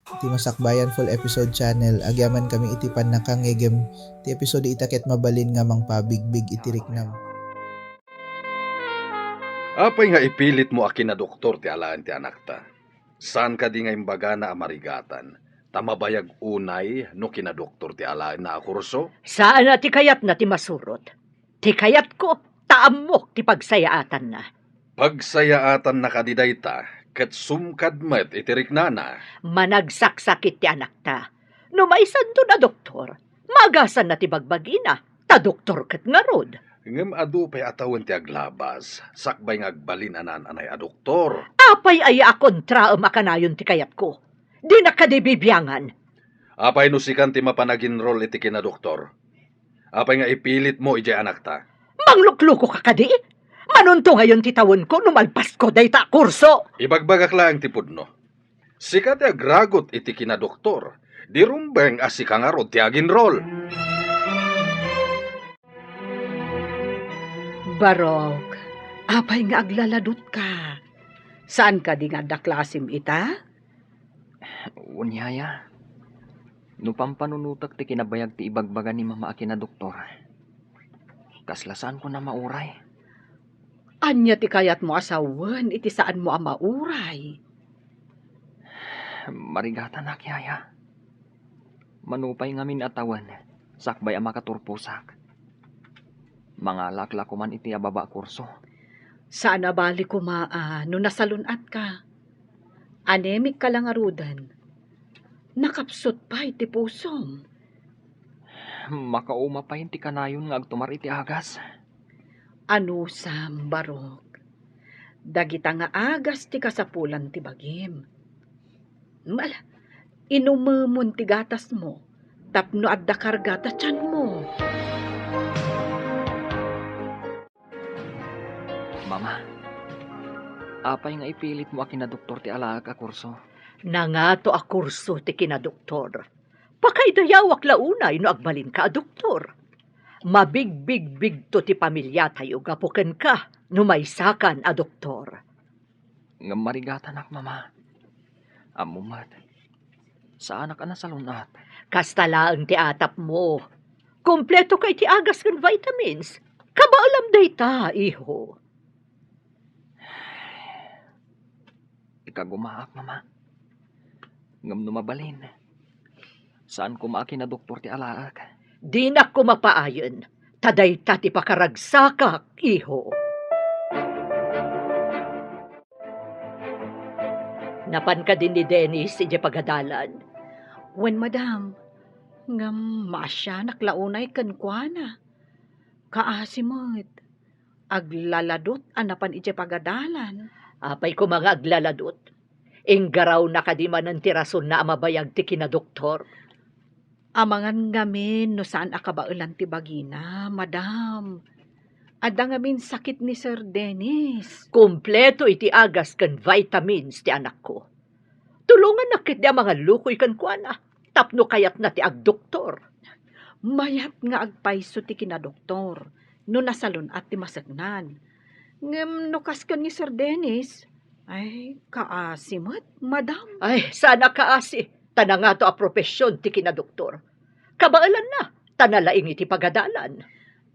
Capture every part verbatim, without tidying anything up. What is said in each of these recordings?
Ti Masakbayan Full Episode Channel, agyamankami iti pannakangngegem ti episode ita ket mabalin nga mangpabigbig iti riknam. Apay nga ipilitmo a kinadoktor ti alaen ti anakta? Saan kadi nga imbagana a marigatan, ta mabayag unay no kinadoktor ti alaenna a kurso? Saan a ti kayatna ti masurot. Ti kayatko, ta ammok ti pagsayaatanna. Pagsayaatanna kadi dayta, ket sumkad met iti riknana. Managsaksakit ti anakta. No maisanton a doktor, maagasanna ti bagbagina, ta doktor ket ngarud. Ngem adu pay a tawen ti aglabas, sakbay nga agbalin a naan-anay a doktor. Apay aya a kontraem a kanayon ti kayatko? Dinak kadi bibiangan. Apay no sikan ti mapan aginrol iti kinadoktor? Apay nga ipilitmo idiay anakta? Manglukluko ka kadi? Manunto ngayon ti tawenko no malpasko dayta a kurso. Ibagbagak laeng ti pudno. Sika ti agragut iti kinadoktor. Di rumbeng a sika ngarud ti aginrol. Barok, apay nga aglaladutka? Saan kadi nga adda klasem ita? Wen, yaya, no pampanunotek ti kinabayag ti ibagbaga ni mama a kinadoktor, kasla saanko a mauray. Ania ti kayatmo a sawen iti saanmo a mauray? Marigatanak, yaya. Mano pay ngamin a tawen, sakbay a makaturposak, mangalaak la koman iti ababa a kurso. Saan a bali koma a no nasalun-atka. Anemic ka la ngaruden. Nakapsut pay ti pusom. Makauma pay ti kanayon nga agtumar iti agas. Anusam, Barok. Dagita nga agas ti kasapulan ti bagim. Ala, inumemon ti gatasmo tapno adda karga ta tianmo. Mama, apay nga ipilitmo a kinadoktor ti alaek a kurso? Nangato a kurso ti kinadoktor. Pakaidayawak la unay no agbalinka a doktor. Mabigbigbigto ti pamiliatayo gapu kenka no maysakan a doktor. Ngem marigatanak, mama. Ammom met, saanak a nasalun-at. Kasta laeng ti atapmo. Kompleto ka iti agas ken vitamins. Kabaelam dayta, iho. Ikagumaak, mama. Ngem no mabalin, saan koma a kinadoktor ti alaek. Dinak koma paayen, ta dayta ti pakaragsakak, iho. Napan kadi ni Dennis idiay pagadalan? Wen, madam. Ngem maasianak la unay kenkuana. Kaasi met. Aglaladot a napan idiay pagadalan. Apay koma nga aglaladot? Inggarawna kadi manen ti rasonna a mabayag ti kinadoktor? Amangan ngamin no saan a kabaelan ti bagina, madam. Adda ngamin sakit ni Sir Dennis. Kompleto iti agas ken vitamins ti anakko. Tulongannak ketdi a mangallukoy kenkuana tapno kayatna ti agdoktor. Mayat nga agpayso ti kinadoktor no nasalun-at ti maseknan. Ngem no kas ken ni Sir Dennis, ay, kaasi met, madam. Ay, saan a kaasi, ta nangato a profesion ti kinadoktor. Kabaelanna, ta nalaing iti pagadalan.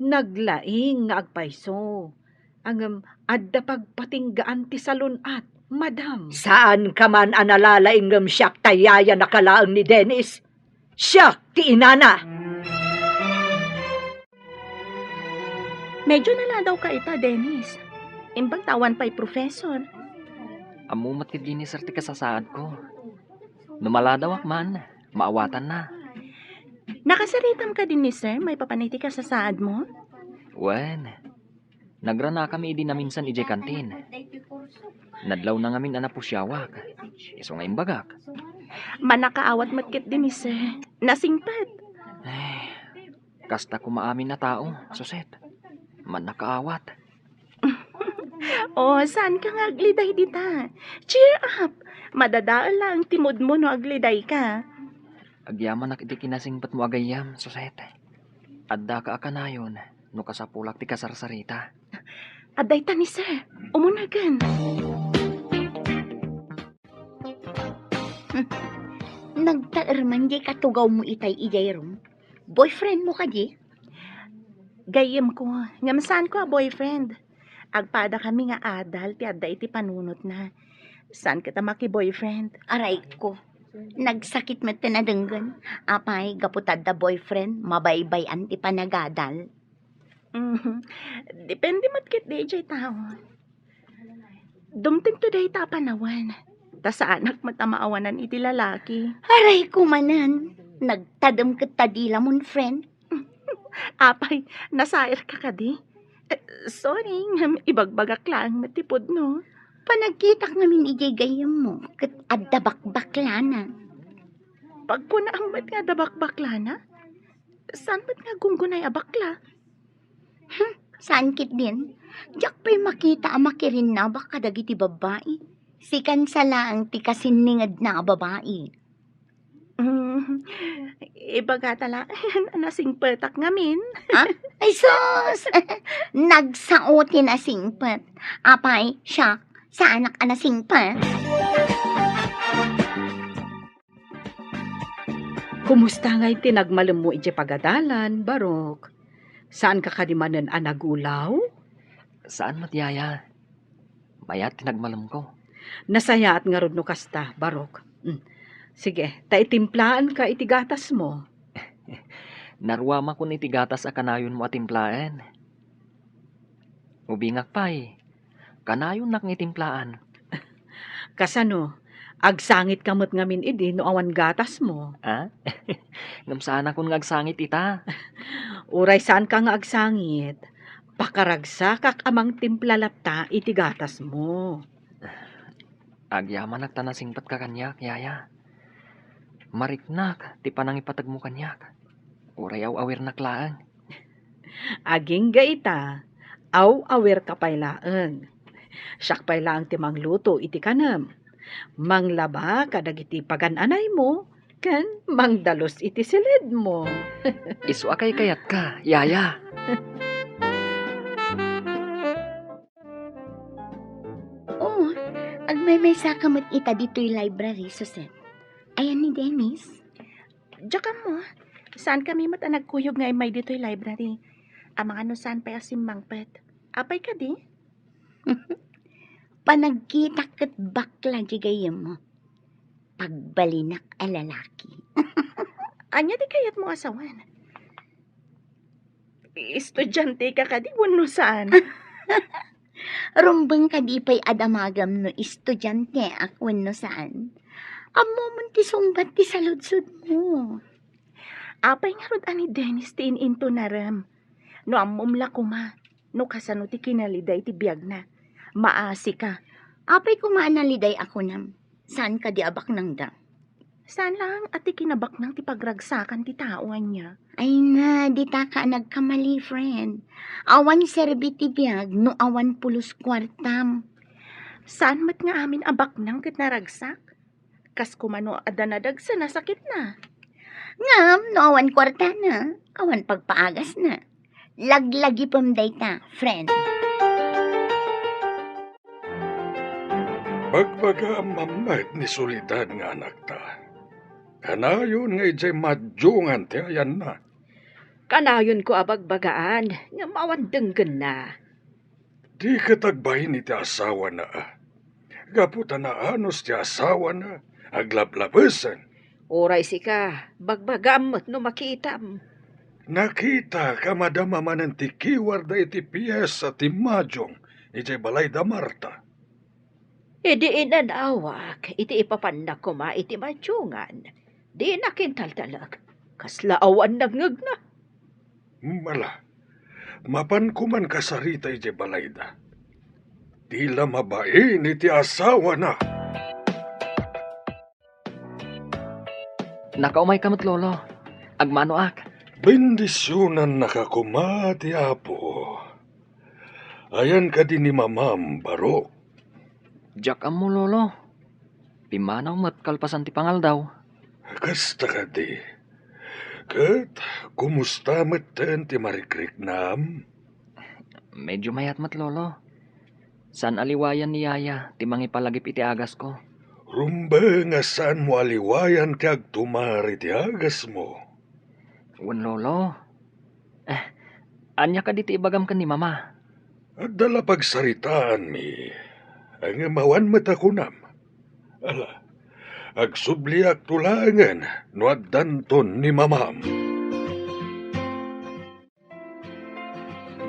Naglaing nga agpayso. Ngem adda pagpatinggaan ti salun-at, madam. Saanka man a nalalaing ngem siak ta yayanak laeng ni Dennis. Siak ti inana. Medyo naladawka ita, Dennis. Imbag ta awan pay professor. Ammo met ketdi ni Sir ti kasasaadko. No maladawak man, maawatanna. Nakasaritam kadi ni Sir maipapan iti kasasaadmo? Wen, nagranakami idi naminsan idiay kantin. Nadlawna ngamin a napusiawak. Isu nga imbagak. Mannakaawat met ketdi ni Sir. Nasingpet. Ay, kasta koma amin a tao, Suset. Mannakaawat. Oh, saanka nga agliday dita? Cheer up! Madadael laeng ti moodmo no agledayka. Agyamanak iti kinasingpetmo a gayyem, Suset. Addaka a kanayon no kasapulak ti kasarsarita. Adda ita ni Sir. Umunagen. Hmm. Nagtaerman diay katugawmo itay idiay room. Boyfriendmo kadi? Gayyemko, ngem saanko a boyfriend. Agpadakami nga adal ti adda iti panunotna. Saan ket a maki-boyfriend. Arayko, nagsakit met ti nadenggen. Apay, gapu ta adda boyfriend, mabaybay-an ti panagadal. Mhm. Depende met ketdi idiay tao. Dumtengto dayta a panawen, ta saanak met a maawanan iti lalaki. Arayko manen, nagtadem ket ta dila mon friend. Apay, nasairka kadi? Eh, sorry, ngem ibagbagak laeng met ti pudno. Panagkitak ngamin idiay gayyemmo, ket adda bakbaklana. Pagkunaam met nga adda bakbaklana? Saan met nga gunggunay a bakla? Hmm, saan ketdin? Diak pay makita a makirinnabak kadagiti babbai. Sikan sa laeng ti kasinningedna a babai. Mm, ibagata laeng a nasingpetak ngamin. Ah? Ay sus! Nagsao ti nasingpet. Apay, siak, saanak a nasingpet. Kumusta ngay ti nagmalemmo idiay pagadalan, Barok? Saanka kadi manen a nagulaw? Saan met, Yaya. Mayat ti nagmalemko. Nasayaat ngarud no kasta, Barok. Mm. Sige, ta itimplaanka iti gatasmo. Naruamakon iti gatas a kanayonmo a timplaen. Ubingak pay, kanayonnak nga itimplaan. Kasano? Agsangitka met ngamin idi no awan gatasmo? Ah? Ngem saanakon nga agsangit ita. Uray saanka nga agsangit, pakaragsakak a mangtimpla latta iti gatasmo. Agyamanak ta nasingpetka kaniak, Yaya. Mariknak ti panangipategmo kaniak. Uray aw-awirnak laeng. Agingga ita, aw-awirka pay laeng. Siak pay laeng ti mangluto iti kanem. Manglaba kadagiti pagan-anaymo, ken mangdalus iti silidmo. Isu a kaykayatka, Yaya. Oh, agmaymaysaka met ita ditoy library, Suset. Ayan ni Dennis. Diak ammo, saankami met a nagkuyog nga immay ditoy library. Amangan no saan pay a simmangpet. Apay kadi? Panagkitak ket bakla di gayyemmo. Pagbalinak a lalaki. Ania ti kayatmo a sawen? Estudianteka kadi wenno saan? Rumbeng kadi pay a damagam no estudianteak wenno saan? Ammomon ti sungbat ti saludsodmo. Apay ngarud a ni Dennis ti in-intonarem? No ammom la koma no kasano ti kinalida iti biagna. Maasika. Apay koma a naliday a kunam? Saan kadi a baknangda? Saan laeng a ti kinabaknang ti pagragsakan ti tao ania? Ay na, ditaka a nagkamali, friend. Awan serbi ti biag no awan pulos kuartam. Saan met nga amin a baknang ket naragsak? Kas koma no adda nadagsen a sakitna. Ngem no awan kuartana, awan pagpaagasna. Laglagipem dayta, friend. Bagbagaam met ni Soledad nga anakta. Kanayon nga idiay madiongan ti ayanna. Kanayonko a bagbagaan, ngem awan denggenna. Di ket agbain iti asawana, a. Gapu ta naanus ti asawana, aglablabesen. Uray sika, bagbagaam met no makitam. Nakitaka madama manen ti kiwarda iti piesa ti madiong idiay balay da Marta. Idi inanawak iti ipapannak koma iti madiongan, dinak intaltalek. Kasla awan nangngegna. Mala, mapan koman kasarita idiay balayda. Di la mabain iti asawana. Nakaumayka met, Lolo. Agmanoak. Bendisionannaka koma ti Apo. Ayan kadi ni Mamam, Barok? Diak ammo, Lolo. Pimmanaw met kalpasan ti pangaldaw. Kasta kadi. Ket kumusta metten ti marikriknam? Medyo mayat met, Lolo. Saan a liwayan ni Yaya ti mangipalagip iti agasko. Rumbeng a saanmo a liwayan ti agtumar iti agasmo. Wen, Lolo. Eh, ania kadi ti ibagam ken ni Mama? Adda la pagsaritaanmi, ngem awan met a kunam. Ala, agsubliakto laengen no addanton ni Mamam.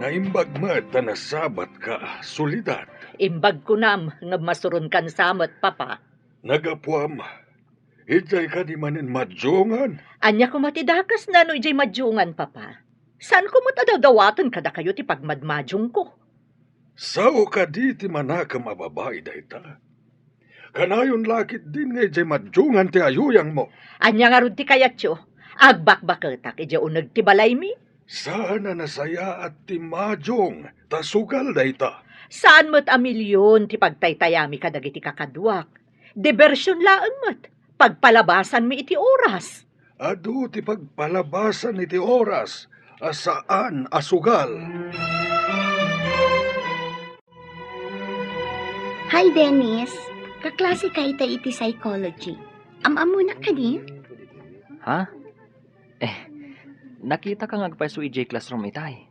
Naimbag met a nasabatka, Soledad. Imbag kunam, ngem masuronkan sa met, Papa. Nagapuam, idiay kadi manen madiongan? Ania koma ti dakesna no idiay madiongan, Papa? Saanko met a dawdawaten kadakayo ti pagmadmadiongko. Sao kadi ti manakem a babai dayta? Kanayon la ketdin nga idiay madiongan ti ayuyangmo. Ania ngarud ti kayatyo? Agbakbaketak idiay uneg ti balaymi? Saan a nasayaat ti madiong ta sugal dayta. Saan met a milion ti pagtaytayami kadagiti kakaduak. Diversion laeng met. Pagpalabasanmi iti oras. Adu ti pagpalabasan iti oras a saan a sugal. Hi, Dennis. Kaklase ka ita iti psychology. Am-ammonak kadi? Ha? Eh, nakitaka nga agpayso idiay classroom itay.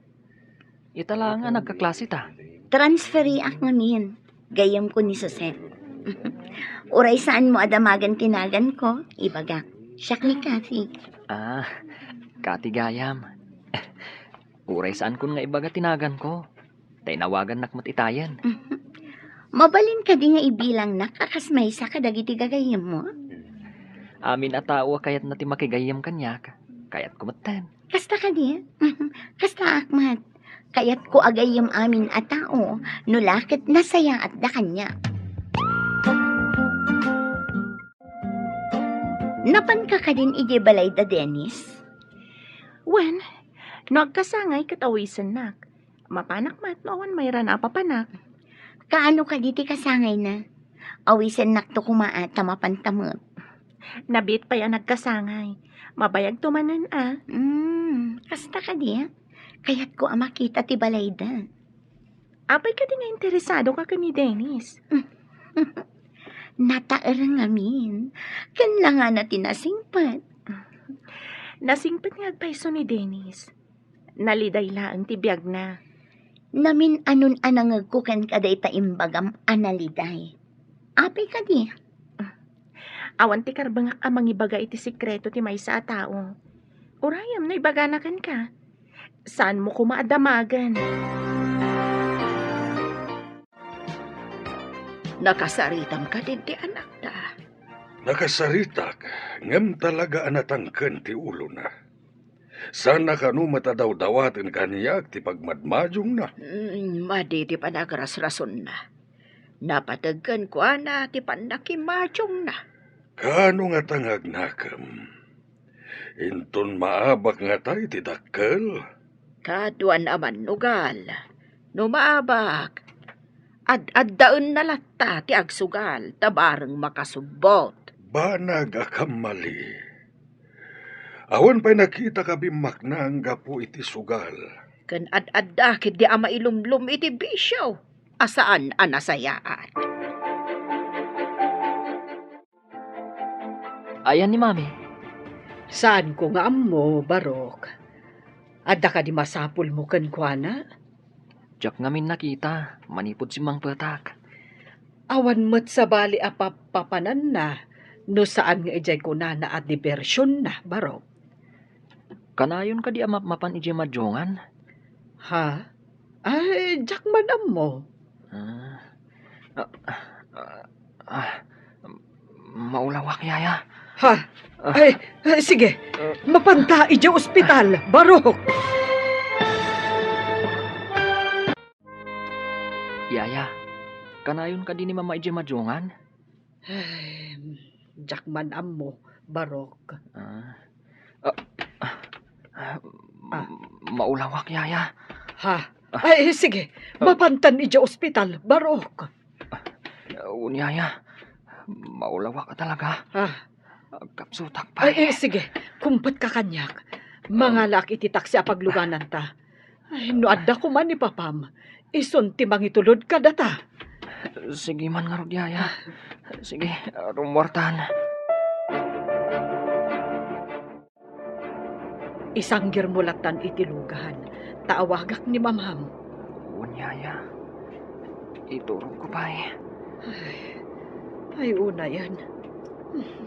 Ita laeng a nagkaklase ta. Transferiak ngamin. Gayyemko ni Jose. Uray saanmo a damagen ti naganko, ibagak. Siak ni Kathy. Ah, Kathy gayam. Uray saankon nga ibaga ti naganko. Ta inawagannak met itayen. Mabalin kadi nga ibilangnak a kas maysa kadagiti gagayyemmo? Amin a tao a kayatna ti makigayyem kaniak, kayatko metten. Kasta kadi? Kastaak met. Kayatko a gayyem amin a tao, no la ket nasayaatda kaniak. Napanka kadin idiay balayda, Dennis? Wen, no agkasangay ket awisennak. Mapanak met no awan mayrana a papanak. Kaano kadi ti kasangayna? Awisennakto koma a ta mapanta met. Nabiit pay a nagkasangay. Mabayagto manen a. Hmm, kasta kadi, a? Kayatko a makita ti balayda. Apay kadi nga interesado ka ken ni Dennis? Nataereng ngamin. Ken langana ti nasingpet. Nasingpet nga agpayso ni Dennis. Naliday laeng ti biagna. Namin-anon a nangegko kenka dayta imbagam a naliday. Apay kadi? Awan ti karbengak a mangibaga iti sekreto ti maysa a tao. Urayem no ibagana kenka. Saanmo koma a damagen. Nakasaritam kadin ti anakta? Nakasaritak, ngem talaga a natangken ti ulona. Saanna kano met a dawdawaten kaniak ti pagmadmadiongna. Mm, madi ti panagrasrasonna. Napateg kenkuana ti pannakimadiongna. Kaano ngata nga agnakem? Inton maabak ngata iti dakkel? Kaduan a mannugal. No maabak, ad-addaenna latta ti agsugal ta bareng makasubbot. Banag a kamali. Awan pay nakitak a bimmaknang gapu iti sugal. Ken ad-adda ketdi a mailumlom iti bisio a saan a nasayaat. Ayan ni Mami? Saanko nga ammo, Barok. Adda kadi masapulmo kenkuana? Diak ngamin nakita, manipud simmangpetak. Awan met sabali a pappapananna no saan nga idiay kunana a dibersionna, Barok. Kanayon kadi a mapmapan idiay madiongan? Ha? Ay, diak man ammo. Ah, ah, ah, ah, maulawak, Yaya. Ha? Ah. Ay, ay, sige. Ah. Mapanta idiay ospital, Barok. Yaya, kanayon kadi ni Mama idiay madiongan? Ay, diak man ammo, Barok. Ah. Ah, ah, ah, maulawak, Yaya. Ha? Ah. Ay, sige. Ah. Mapantan idiay ospital, Barok. Ah, wen, Yaya. Maulawak talaga. Ah. Agkapsutak pay. Ay, eh, sige. Kumpetka kaniak. Ah. Mangalaak iti taksi a paglugananta. Ay, no adda koma ni Papam, isun ti mangitulod kadata. Sige man ngarud, Yaya. Sige, rummuartan. Isanggirmo lattan iti lugan, ta awagak ni Mamam. Wen, Yaya. Iturogko pay. Ay, ay, unayen.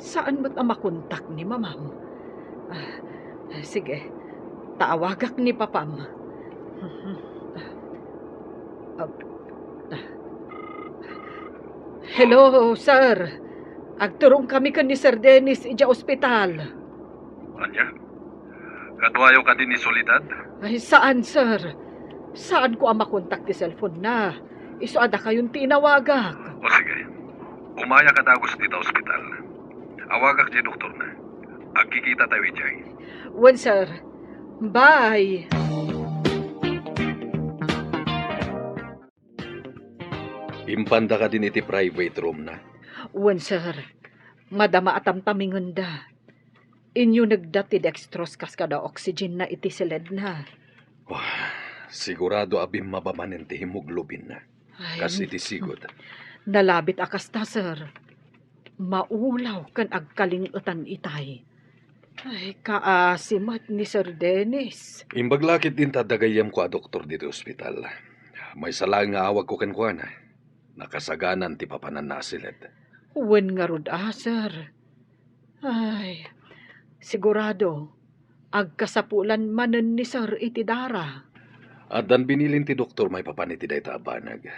Saan met a makontak ni Mamam. Ah, sige, ta awagak ni Papam. Ah, ah. Hello, sir. Agturong kami ken ni Sir Dennis idiay ospital. Ania? Kaduayo kadi ni Soledad? Ay, saan, sir. Saanko a makontak ti cellphone na. Isu a dakayon ti inawagak. O sige. Umaya ka dagus dita ospital. Awagak ti doktor na. Agkikita tayo idiay. Wen, sir. Bye. Impanda kadin iti private room na? Wen, sir. Madama a tamtamingenda. Inyunegda ti dextrose kas kada oxygen na iti siledna. Wah, sigurado a bimmaba manen ti hemoglobin na. Ay, kas iti sigud. Nalabit a kasta, sir. Maulaw ken agkaling-etan itay. Ay, kaasi met ni Sir Dennis. Imbag la ketdin ta adda gayyemko a doktor ditoy ospital. Maysa laeng nga awagko kenkuana. Nakasaganan ti papananna a siled. Wen ngarud a, sir. Ay, sigurado, agkasapulan manen ni sir iti dara. Addan binilin ti doktor maipapan iti dayta a banag.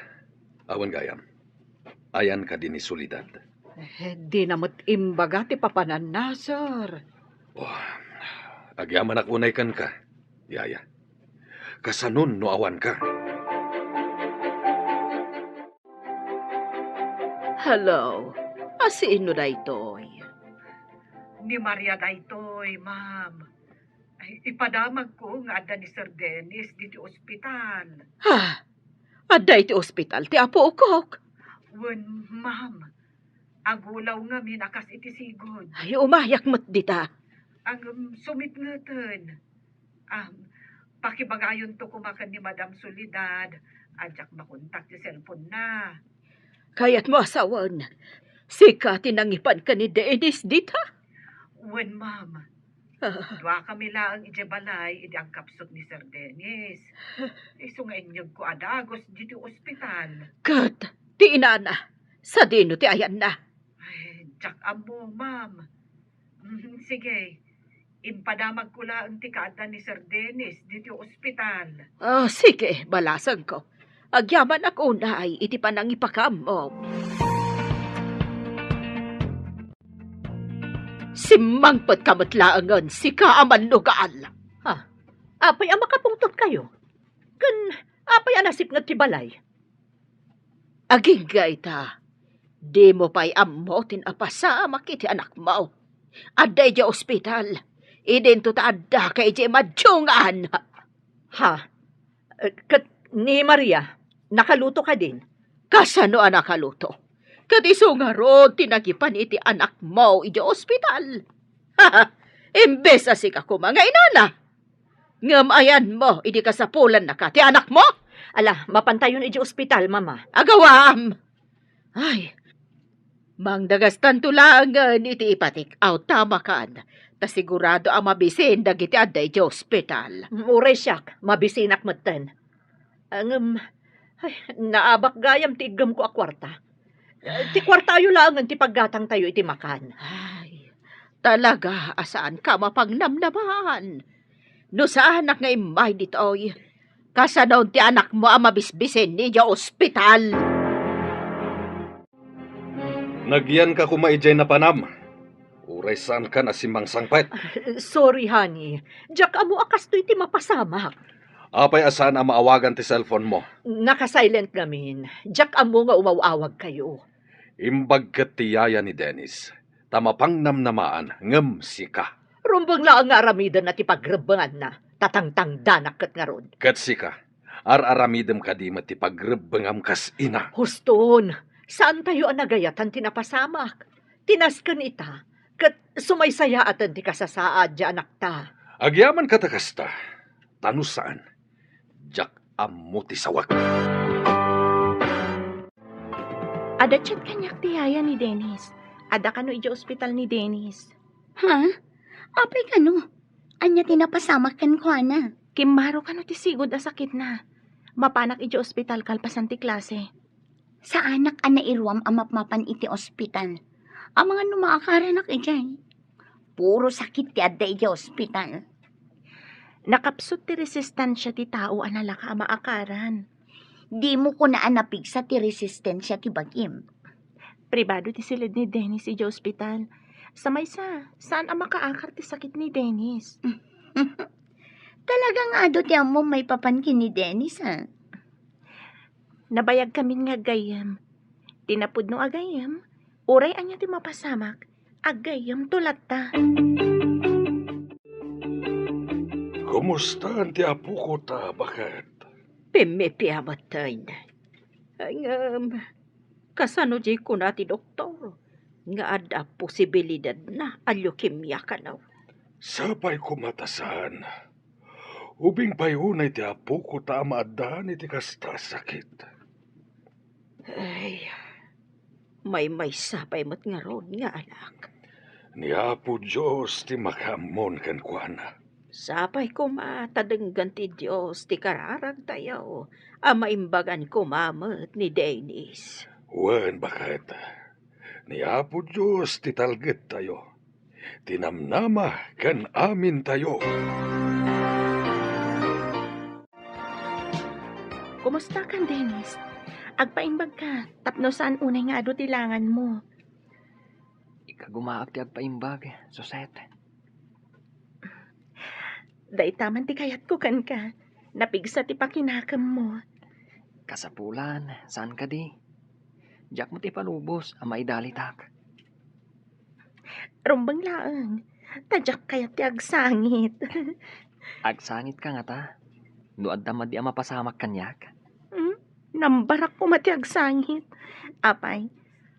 Awan gayam. Ayan kadi ni Soledad? Eh, dina met imbaga ti papananna, sir. Oh, agyamanak unay kenka, Yaya. Kasanon no awanka? Hello. A, sino daytoy? Ni Maria daytoy, ma'am. Ay, ipadamagko nga adda ni Sir Dennis ditoy ospital. Ha? Adda iti ospital ti apokok? Wen, ma'am. Agulaw ngamin a kas iti sigud. Ay, umayak met dita. Agum, sumitngeten. Ah, pakibagayonto koma ken ni Madam Soledad a diak makontak ti cellphone na. Kayatmo a sawen, sika ti nangipan ken ni Dennis dita? Wen, ma'am. Ah. Duakami laeng idiay balay idi agkapsut ni Sir Dennis. Isu nga inyegko a dagus ditoy ospital. Ket ti inana, sadino ti ayanna? Ay, diak ammo, ma'am. Mm, sige. Impadamagko laeng ti kaadda ni Sir Dennis ditoy ospital. Ah, sige, balasengko. Agyamanak unay iti panangipakaammo. Simmangpetka met laengen, sika a mannugal. Ha? Apay a makapungtotkayo? Ken apay a nasipnget ti balay? Agingga ita, dimo pay ammo ti napasamak iti anakmo. Adda idiay ospital, idinto ta addaka idiay madungan. Ha? Eh, ket ni Maria, nakaluto kadin? Kasano a nakaluto? Ket isu ngarud ti nagipan iti anakmo idiay ospital. Imbes a sika koma nga inana. Ngem ayanmo idi kasapulannaka ti anakmo? Ala, mapantayon idiay ospital, Mama. Agawam! Ay, mangdagastanto laengen iti ipatik-out ta makan, ta sigurado a mabisin dagiti adda idiay ospital. Mm, uray siak, mabisinak metten. Ngem, ay, naabak gayam ti iggemko a kuarta. Ti kuartayo laengen ti paggatangtayo iti makan. Ay, talaga a saanka a mapangnamnamaan. No saanak nga immay ditoy, kasanon ti anakmo a mabisbisin idiay ospital? Nagyanka koma idiay napanam. Uray saankan a simmangsangpet. Ah, sorry, honey. Diak ammo a kastoy ti mapasamak. Apay a saan a maawagan ti cellphone mo? Naka-silent ngamin. Diak ammo nga umaw-awagkayo. Imbag ket ti yaya ni Dennis, ta mapangnamnamaan ngem sika. Rumbeng laeng nga aramidenna ti pagrebbenganna, ta tangtangdanak ket ngarud. Ket sika, ar-aramidem kadi met ti pagrebbengam kas ina? Huston, saantayo a nagayatan ti napasamak. Ti nasken ita, ket sumaysayaaten ti kasasaad ti anakta. Agyaman kata kasta, ta no saan, diak ammo ti sawek. Adda chat kaniak ti yaya ni Dennis. Adda kano idiay ospital ni Dennis. Ha? Apay kano? Ania ti napasamak kenkuana? Kimmaro kano ti sigud a sakitna. Mapanak idiay ospital kalpasan ti klase. Saanak a nairuam a mapmapan iti ospital. Amangan no maakaranak idiay. Puro sakit ti adda idiay ospital. Nakapsut ti resistensia ti tao a nalaka a maakaran. Dimo kuna a napigsa ti resistensia ti bagim. Pribado ti siled ni Dennis idiay ospital. Sa maysa, saan a makaakar ti sakit ni Dennis. Talaga nga adu ti ammom maipapan ken ni Dennis, a? Nabayagkamin nga aggayyem. Ti napudno a gayyem, uray ania ti mapasamak, aggayyemto latta. Kumustaan ti apoko ta, baket? Pimmipiametten. Ngem, kasano diay kuna ti doktor nga adda posibilidadna a leukemia kano? Sapay koma ta saan. Ubing pay unay ti apoko ta addaan iti kasta a sakit. Ay, maymaysa pay met ngarud nga anak. Ni Apo Dios ti makaammon kenkuana. Sapay koma ta denggen ti Dios ti kararagtayo a maimbagan koma met ni Dennis. Wen, baket. Ni Apo Dios ti talgedtayo. Ti namnama ken amintayo. Kumusta kan, Dennis? Agpaimbag ka, tapno saan unay nga adu ti langan mo. Ikagumaak ti agpaimbag, Suset. Dayta man ti kayatko kenka. Napigsa ti pakinakem mo. Kasapulan, saan kadi? Diak met ipalubos a maidalitak. Rumbeng laeng, ta diak kayat ti agsangit. Agsangit ka ngata? No adda madi a mapasamak kaniak? Hmm? Nambarak koma ti agsangit. Apay,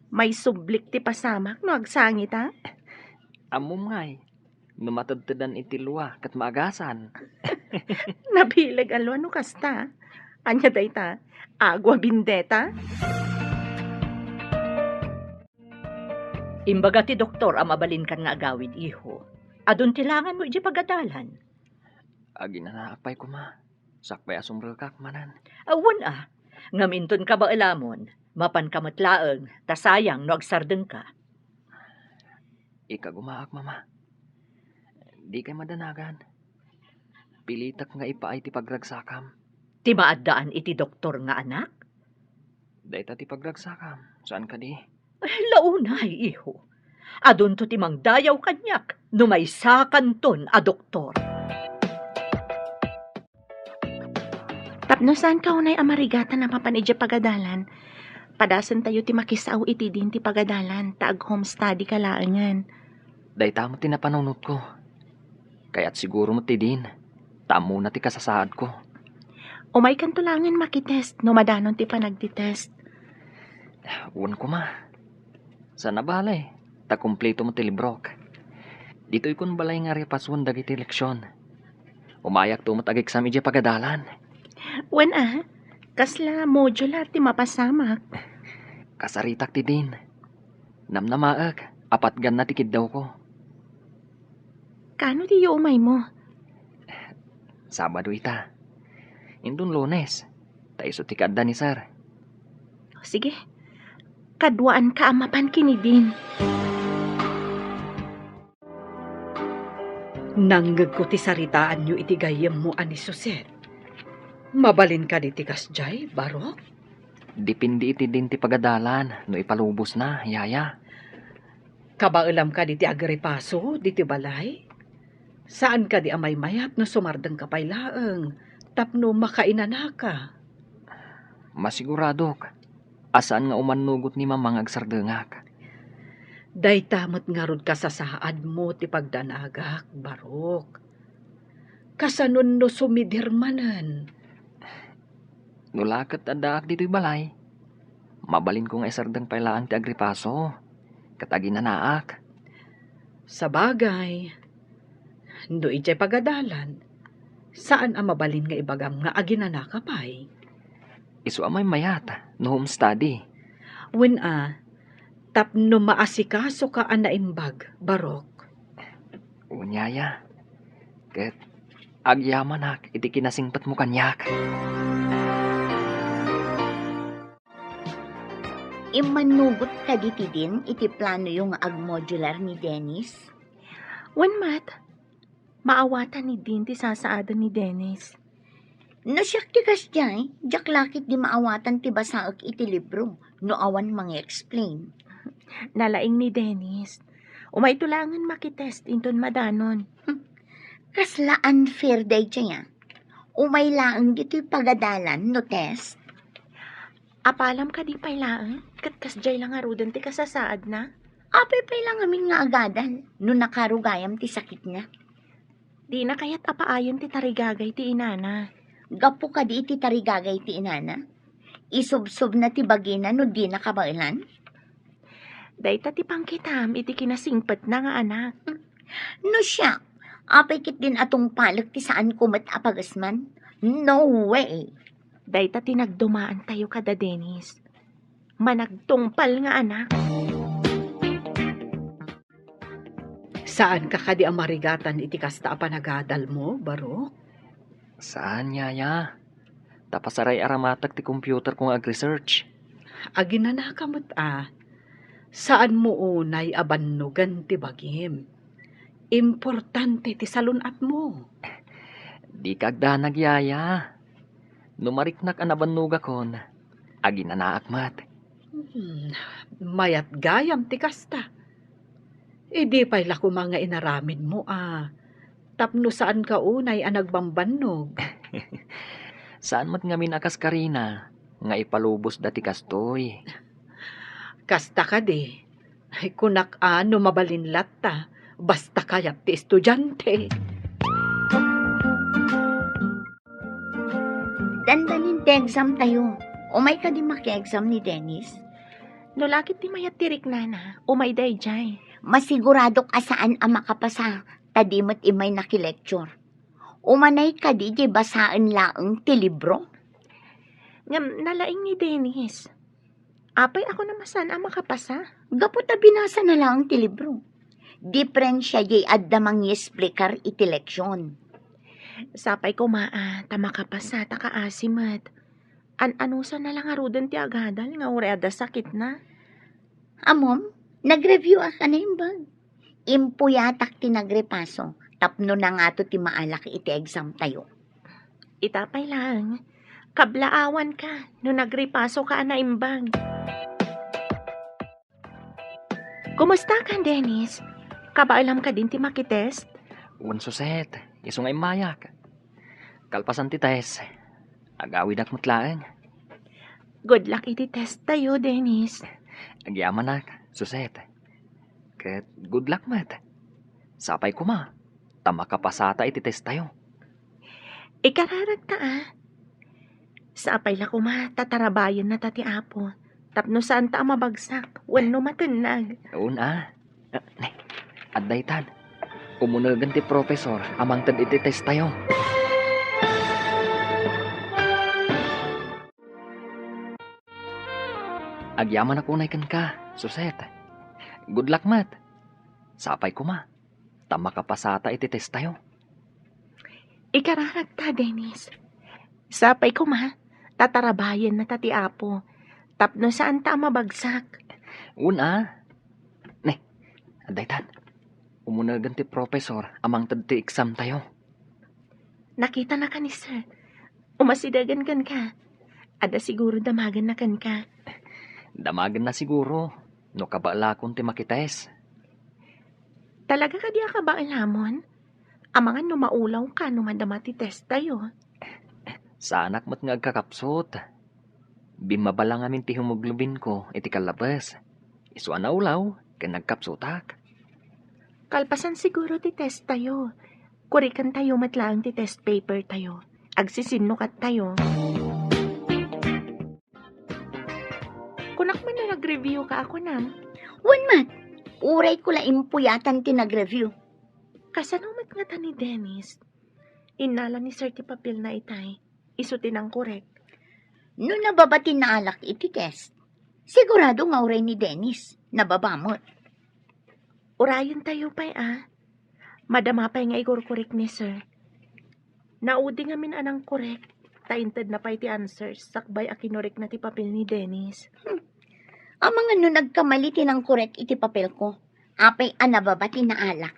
maisublik ti pasamak no agsangit, a? Ammom ngay, no matedtedan iti lua ket maagasan. Nabileg a lua no kasta. Ania dayta? Agua bendita? Imbaga ti doktor a mabalinkan nga agawid, iho. Adun ti langanmo idiay pagadalan. Aginanaak pay koma. Sakbay a sumrekak manen. Awan a, ngem inton kabaelamon, mapanka met laeng, ta sayang no agsardengka. Ikagumaak, Mama. Dikay madanagan. Pilitek nga ipaay ti pagragsakam. Ti maaddaan iti doktor nga anak? Dayta ti pagragsakam, saan kadi? Ay, launay, iho. Adunto ti mangdayaw kaniak no maysakanton a doktor. Tapno saanka unay a marigatan a mapan idiay pagadalan, padasentayo ti makisao iti din ti pagadalan ta ag-home study ka laengen. Dayta met ti napanunotko. Kayat siguro met ti din, ta ammona ti kasasaadko. Umaykanto laengen makitest no madanon ti panagtitest. Wen koma. Saan a bale, ta kumpleto met ti librok. Ditoykon balay nga repasoen dagiti leksion. Umayakto met ag-exam idiay pagadalan. Wen a, kasla modular ti mapasamak? Kasaritak ti din. Namnamaek, a patganna ti kiddawko. Kaano ti iumaymo? Sabado ita. Inton Lunes, ta isu ti kaadda ni Sir. Sige, kaduaanka a mapan ken ni Din. Nangngegko ti saritaanyo iti gayyemmo a ni Suset. Mabalin kadi ti kasdiay, Barok? Depende iti din ti pagadalan no ipalubosna, Yaya. Kabaelam kadi ti agripaso ditoy balay? Saan kadi a maymayat no sumardengka pay laeng tapno makainanaka? Masiguradok a saan nga umannugot ni Mama nga agsardengak. Dayta met ngarud kasasaadmo ti pagdanagak, Barok. Kasanon no sumidir manen? No la ket addaak ditoy balay, mabalinko nga isardeng pay laeng ti agripaso ket aginanaak. Sabagay, no idiay pagadalan, saan a mabalin nga ibagam nga aginanaka pay. Isu a maymayat no home study. Wen a, tapno maasikasoka a naimbag, Barok. Wen, yaya. Ket agyamanak iti kinasingpetmo kaniak. Immannugot kadi ti din iti planoyo nga agmodular ni Dennis? Wen met, maawatan ni din ti sasaaden ni Dennis. No siak ti kasdiay, diak la ketdi maawatan ti basaek iti libro no awan mangi-explain. Nalaing ni Dennis. Umayto laengen makitest inton madanon. Hmm. Kasla unfair daydiay a. Umay laeng ditoy pagadalan no test. Apalam kadi pay laeng, ket kasdiay la ngaruden ti kasasaadna? Apay pay la ngamin nga agadal no nakarugayam ti sakitna? Dina kayat a paayen ti tarigagay ti inana. Gapu kadi iti tarigagay ti inana, isubsobna ti bagina no dina kabaelan? Dayta ti pangkitam iti kinasingpetna nga anak. No siak, apay ketdin a tungpalek ti saanko met a pagesman? No way! Dayta ti nagdumaantayo kada Dennis. Managtungpal nga anak. Saanka kadi a marigatan iti kasta a panagadalmo, Barok? Saan, yaya. Ta pasaray-aramatek ti computerko nga ag-research. Aginanaka met a. Saanmo unay a bannogen ti bagim. Importante ti salun-atmo. Dika agdanag, yaya. No mariknak a nabannogakon, aginanaak met. Hmm, mayat gayam ti kasta. Idi pay la koma nga inaramidmo a tapno saanka unay a nagbambannog. Saan met ngamin a kaskarina nga ipalubosda ti kastoy. Kasta kadi, ay, kunak a no mabalin latta, basta kayat ti estudiante. Dandanin ti exam tayo. Umay kadi maki-exam ni Dennis? No lakit ti mayat ti riknana, umay daydiay. Masiguradok a saan a makapasa, ta di met immay naki-lecture. Umanay kadi di basaen laeng ti libro? Ngem nalaing ni Dennis. Apay a kunam a saan a makapasa? Gapu ta binasana laeng ti libro. Diperensia diay adda mangiesplikar iti leksion. Sapay koma a ta makapasa ta kaasi met. An-anusanna la ngaruden ti agadal nga uray adda sakitna. Ammom, nag-review ak a naimbag. Impuyatak ti nagrepaso tapno nangato ti maalak iti exam tayo. Ita pay laeng, kablaawanka no nagrepasoka a naimbag. Kumusta ka, Dennis? Kabaelam kadin ti makitest? Wen, Suset, isu nga immayak. Kalpasan ti test, agawidak met laeng. Good luck iti test tayo, Dennis. Agyamanak, Suset. Ket good luck met. Sapay koma ta makapasata iti test tayo. Ikararagta a. Sapay la koma ta tarabayennata ti Apo tapno saanta a mabagsak wenno matennag. Wen a. Ah, ne, adda itan. Umunegen ti professor a mangted iti test tayo. Agyamanak unay kenka, Suset. Good luck met. Sapay koma ta makapasata iti test tayo. Ikararagta, Dennis. Sapay koma ta tarabayennata ti Apo tapno saanta a mabagsak. Wen a. Ne, adda itan. Umunegen ti professor a mangted ti exam tayo. Nakitanaka ni Sir. Umasidegen kenka. Adda siguro damagenna kenka. Damagenna siguro no kabaelakon ti makitest. Talaga kadi a kabaelamon? Amangan no maulawka no madama ti test tayo. Saanak met nga agkakapsut. Bimmaba la ngamin ti hemoglobinko iti kallabes. Isu a naulaw ken nagkapsutak. Kalpasan siguro ti test tayo. Kuriken tayo met laeng ti test paper tayo. Agsisinnukat tayo. Kunak man no nag-review ka a kunam. Wen met, urayko la impuyatan ti nag-review. Kasano met ngata ni Dennis? Innala ni Sir ti papelna itay. Isu ti nangkorek. No nababa ti naalak iti test, Sigurado nga uray ni Dennis, nababa met. Urayentayo pay a. Madama pay nga igurgurek ni Sir. Naudi ngamin a nangkorek, ta intedna pay ti answers sakbay a kinorekna ti papel ni Dennis. Hmm. Amangan no nagkamali ti nangkorek iti papelko. Apay a nababa ti naalak.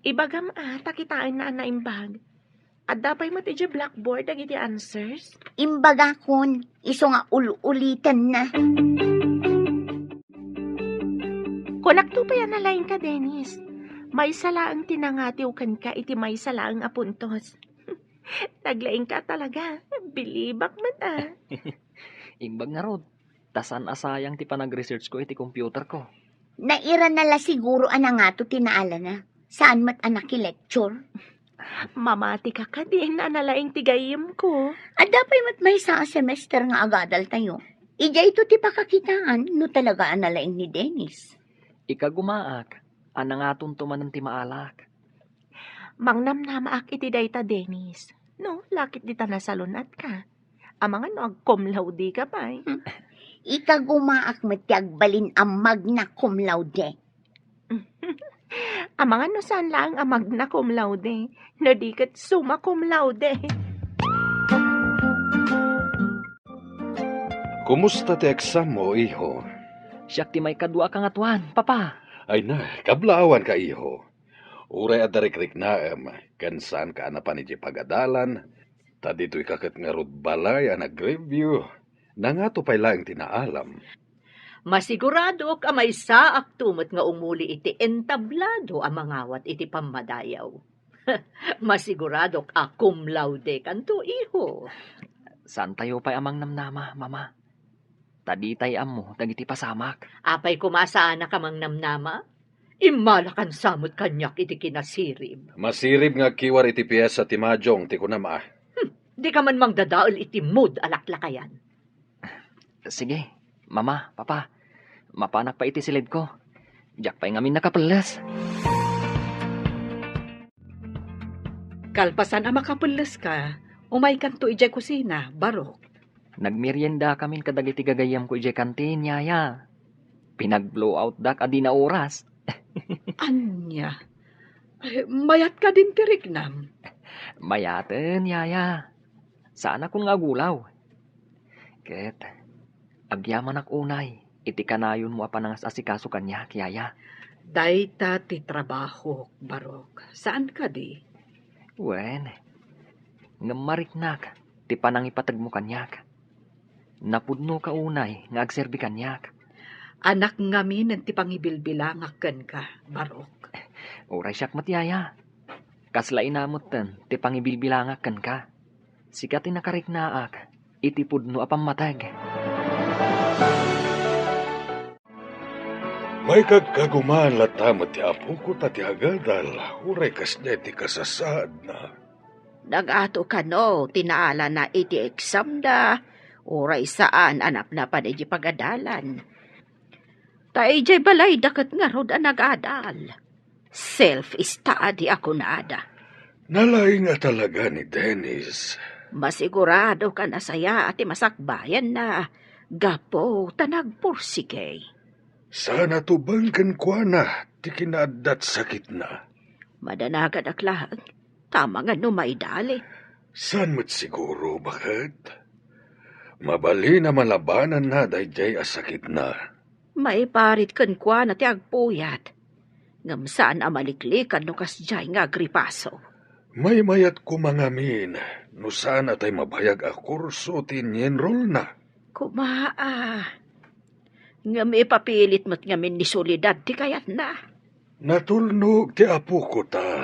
Ibagam a, ta kitaenna a naimbag. Adda pay met idiay blackboard dagiti answers? Imbagakon, isu nga ul-ulitenna. Kunakto pay a nalaingka, Dennis. Maysa laeng ti nangatiw kenka iti maysa laeng a puntos. Naglaingka talaga. Bilibak met a. Imbag ngarud, ta saan a sayang ti panag-research ko iti computer ko. Nairana la siguro a nangato ti naalana. Saan met a nakilecture? Mamatika kadin a nalaing ti gayyemko. Adda pay met maysa a semester nga agadaltayo. Idiayto ti pakakitaan no talaga a nalaing ni Dennis. Ikagumaak a nangatonto manen ti maalak. Mangnamnamaak iti dayta, Dennis. No, lakit dita nasalun-atka. Amangan no agcum laude ka pay. Hmm. Ikagumaak met ti agbalin a magna cum laude. Amangan no saan laeng a magna cum laude, no di ket summa cum laude. Kumusta ti exam mo, iho? Siak ti maikadua a kangatoan, Papa. Ay na, kablaawanka, iho. Uray adda rikriknaem, ken saanka a napan idiay pagadalan, ta ditoyka ket ngarud balay a nag-review. Nangato pay laeng ti naalam. Masiguradok a maysaakto met nga umuli iti entablado a mangawat iti pammadayaw. Masiguradok a cum laude kanto, iho. Saantayo pay a mangnamnama, Mama. Ta ditay ammo dagiti pasamak. Apay koma a saanak a mangnamnama? Immalakan sa met kaniak iti kinasirib. Masirib nga agkiwar iti piesa ti majong ti kunam a. Hmm, dika man mangdadael iti mood a laklakayan. Sige, Mama, Papa, mapanak pay iti silidko. Diak pay ngamin nakapelles. Kalpasan a makapelleska, umaykanto idiay kusina, Barok. Nagmeriendakamin kadagiti gagayyemko idiay kantin, Yaya. Pinag-blowoutdak a di naoras. Ania? Eh, mayat kadin ti riknam? Mayaten, Yaya. Saanakon nga agulaw. Ket agyamanak unay iti kanayonmo a panangas-asikaso kaniak, Yaya. Dayta ti trabahok, Barok. Saan kadi? Wen, ngem mariknak ti panangipategmo kaniak. Napudnoka unay nga agserbi kaniak. Anak ngamin ti pangibilbilangak kenka, Barok. Uray siak met, Yaya. Kasla ina metten ti pangibilbilangak kenka. Sika ti nakariknaak iti pudno a pammateg. Maikagkagumaan latta met ti apoko ta ti agadal, uray kasdiay ti kasasaadna. Nagato kano ti naalana iti examda, uray saan a napnapan iti pagadalan. Ta idiay balayda ket ngarud a nagadal. Self-study a kunada. Nalaing a talaga ni Dennis. Masiguradok a nasayaat ti masakbayanna gapu ta nagpursige. Saan a tubeng kenkuana ti kinaaddat sakitna. Madanaganak laeng, ta amangan no maidali. Saan met siguro, baket? Mabalin a malabananna daydiay a sakitna. Maiparit kenkuana ti agpuyat, ngem saan a maliklikan no kasdiay nga agripaso. Maymayat koma ngamin no saan a tay mabayag a kurso ti inyenrolna. Koma a, ngem ipapilit met ngamin ni Soledad ti kayatna. Natulnog ti apoko ta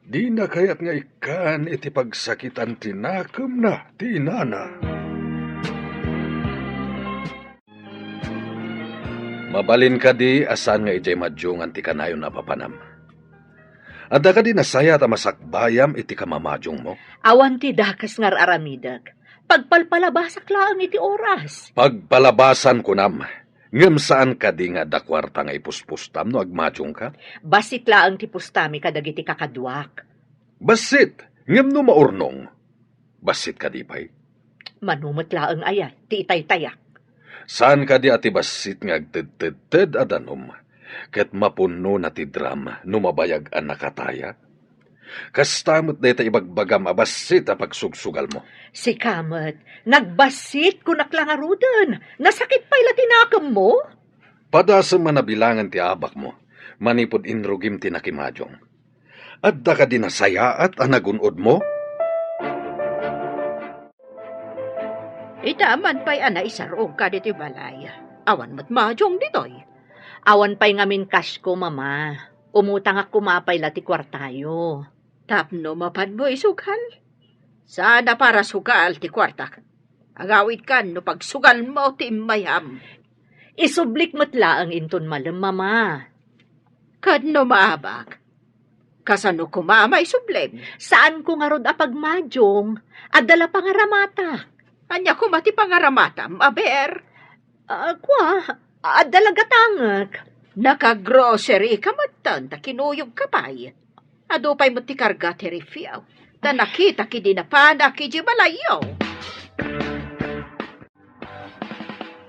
dina kayat nga ikkan iti pagsakitan ti nakemna ti inana. Mabalin kadi a saan nga idiay madiongan ti kanayon a papanam? Adda kadi nasayaat a masakbayam iti kamamadiongmo? Awan ti dakes nga ar-aramidek. Pagpalpalabasak laeng iti oras. Pagpalabasan, kunam. Ngem saan kadi nga adda kuarta nga ipuspustam no agmadiongka? Bassit laeng ti pustami kadagiti kakaduak. Bassit, ngem no maurnong, bassit kadi pay? Mano met laeng aya ti itaytayak? Saan kadi a ti bassit nga agtedtedted a danum, ket mapunnona ti dram no mabayag a nakataya? Kasta met dayta ibagbagam a bassit a pagsugsugalmo. Sika met, nagbassit, kunak la ngaruden. Nasakit pay la ti nakemmo? Padasem a nabilangan ti abakmo, manipud inrugim ti nakimajong. Adda kadi nasayaat a nagun-odmo? Ita man pay a naisarugka ditoy balay. Awan met majong ditoy. Awan pay ngamin kasko, Mama. Umutangak koma pay la ti kuartayo. Tapno mapanmo isugal? Saan a para sugal ti kuartak. Agawidkan no pagsugalmo ti immayam. Isublik met laeng inton malem, Mama. Ket no maabak, kasano koma a maisublim? Saanko ngarud a pagmajong. Adda la pangaramatak. Ania koma ti pangaramatam, aber? Ah, kua, adda la gatangek. Nakagrocery ka metten ta kinuyogka pay. Adu pay met ti karga ti rifyo. Ta nakitak idi napanak idiay balayyo.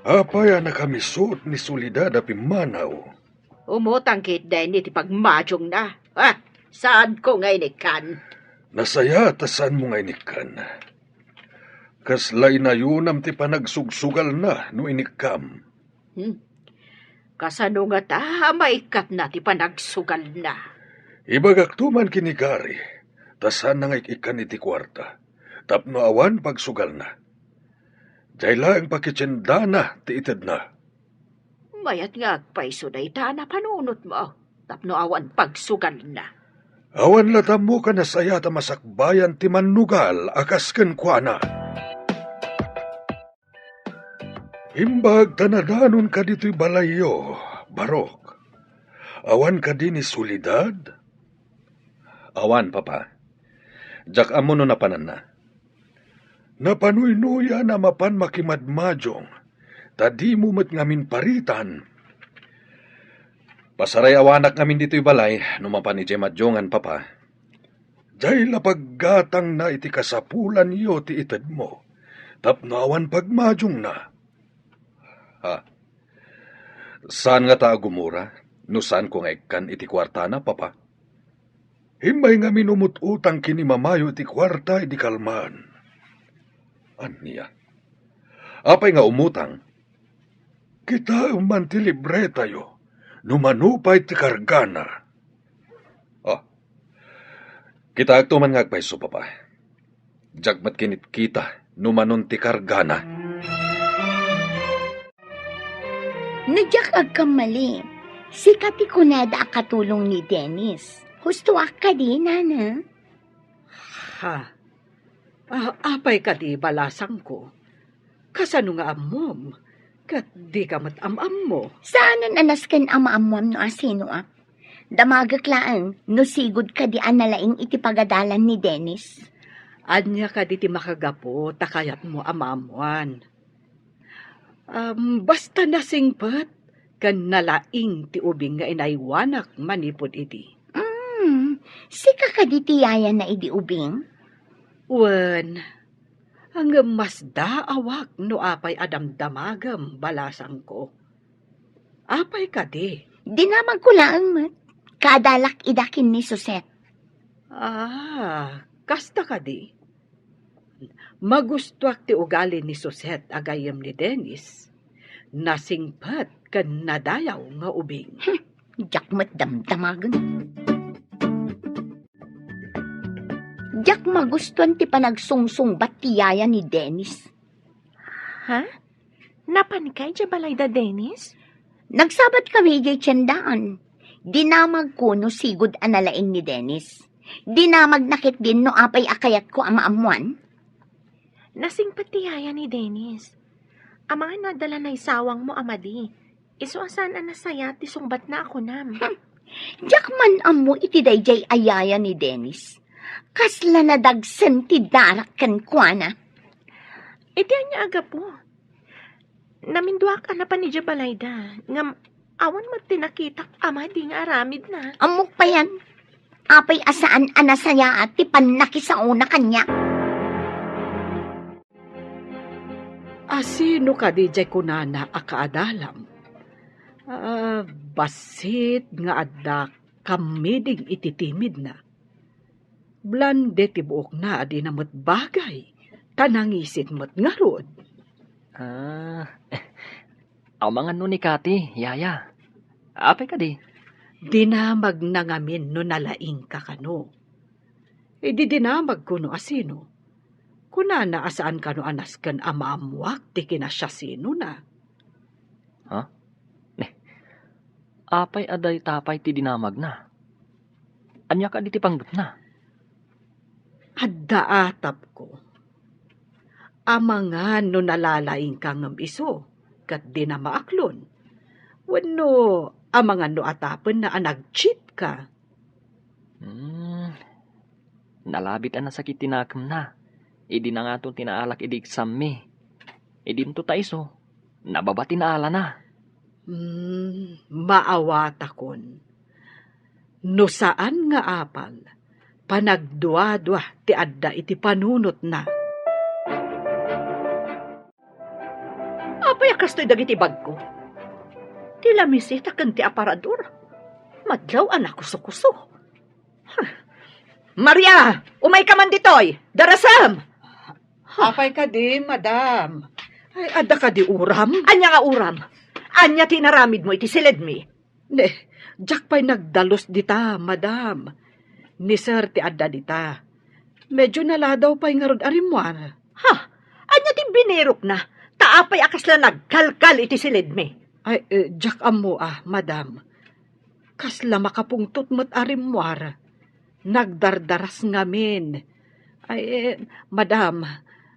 Apay a nakamisut ni Soledad a pimmanaw? Umutang ket dayta iti pagmajongna. Ah, saanko nga inikkan? Nasayaat a saanmo nga inikkan. Kasla inayonam ti panagsugsugalna no inikkam. Hmm. Kasano ngata a maikkatna ti panagsugalna? Ibagakto man ken ni Gary, ta saanna nga ik-ikkan iti kuarta, tapno awan pagsugalna. Diay laeng pakitiendana ti itedna. Mayat nga agpayso dayta a napanunotmo, tapno awan pagsugalna. Awan la tammo a nasayaat a masakbayan ti mannugal a kas kenkuana. Imbag ta nadanonka ditoy balayyo, Barok. Awan kadi ni Soledad? Awan, Papa. Diak ammo no napananna. Napanuynoyan a mapan makimadmadiong, ta dimo met ngamin paritan. Pasaray-awanak ngamin ditoy balay no mapan idiay madiongan, Papa. Diay la paggatangna iti kasapulanyo ti itedmo, tapno awan pagmadiongna. Ha? Saan ngata a gumura no saanko nga ikkan iti kuartana, Papa? Immay ngamin umut-utang ken ni Mamayo iti kuarta idi kalman. Ania? Apay nga umutang? Kitaem man ti libretayo, no mano pay ti kargana. Ah, kitaekto man nga agpayso, Papa. Diak met kinitkita no manon ti kargana. No diak agkamali, sika ti kunada a katulong ni Dennis. Hustoak kadi, Nana? Ha? Ah, apay kadi, balasangko? Kasano nga ammom? Ket dika met am-ammo. Saanen a nasken a maammoam no asinoak. Damagek laeng no sigud kadi a nalaing iti pagadalan ni Dennis. Ania kadi ti makagapu ta kayatmo a maammoan? Um, basta nasingpet ken nalaing ti ubing nga inaywanak manipud idi. Mm, sika kadi ti yayana idi ubing? Wen, ngem masdaawak no apay a damdamagem, balasangko. Apay kadi? Dinamagko laeng met. Kaadalak ida ken ni Suset. Ah, kasta kadi? Magustoak ti ugali ni Suset a gayyem ni Dennis. Nasingpet ken nadayaw nga ubing. Hmm, diak met damdamagen. Diak magustuan ti panagsungsungbat ti yaya ni Dennis. Ha? Napanka idiay balayda, Dennis? Nagsabatkami idiay tiendaan. Dinamagko no sigud a nalaing ni Dennis. Dinamagna ketdin no apay a kayatko a maammoan. Nasingpet ti yaya ni Dennis. Amangan no adda la naisawangmo a madi. Isu a saan a nasayaat ti sungbatna a kunam. Hmm. Diak man ammo iti daydiay a yaya ni Dennis. Kasla nadagsen ti darak kenkuana. Iti ania a gapu? Naminduaak a napan idiay balayda, ngem awan met ti nakitak a madi nga aramidna. Ammok payen, apay a saan a nasayaat ti pannakisaona kaniak. A Sino kadi jay kunana a kaadalam? Ah, bassit nga adda kammiding iti timidna. Blonde ti buokna a dina met bagay, ta nangisit met ngarud. Ah, amangan no ni Kati, yaya. Apay kadi? Dinamagna ngamin no nalaingka kano. Idi dinamagko no asino, kunana a saan kano a nasken a maammoak ti kinasiasinona. Ha? Ne, apay a dayta pay ti dinamagna? Ania kadi ti panggepna? Adda atapko. Amangan no nalalaingka ngem isu, ket dina maaklon. Wenno amangan no atapenna a nag-cheat ka. Hmm. Nalabit a nasakit ti nakemna. Idi nangaton ti naalak idi exam-mi. Idinto ta isu, nababa ti naalana. Hmm, maawatakon. No saan nga apal, panagduadua ti adda iti panunotna. Apay a kastoy dagiti bagko? Ti lamiseta ken ti aparador. Madlaw a nakusokuso. Huh. Maria, umayka man ditoy! Darasem! Apay kadi, madam? Ay, adda kadi uram? Ania nga uram? Ania ti inaramidmo iti siledmi? Ne, diak pay nagdalus dita, madam. Ni sir ti adda dita. Medyo naladaw pay ngarud a rimmuar. Ha? Ania ti binirokna? Ta apay a kasla nagkalkal iti siledmi? Ay, eh, diak ammo a, madam. Kasla makapungtot met a rimmuar. Nagdardaras ngamin. Ay, eh, madam,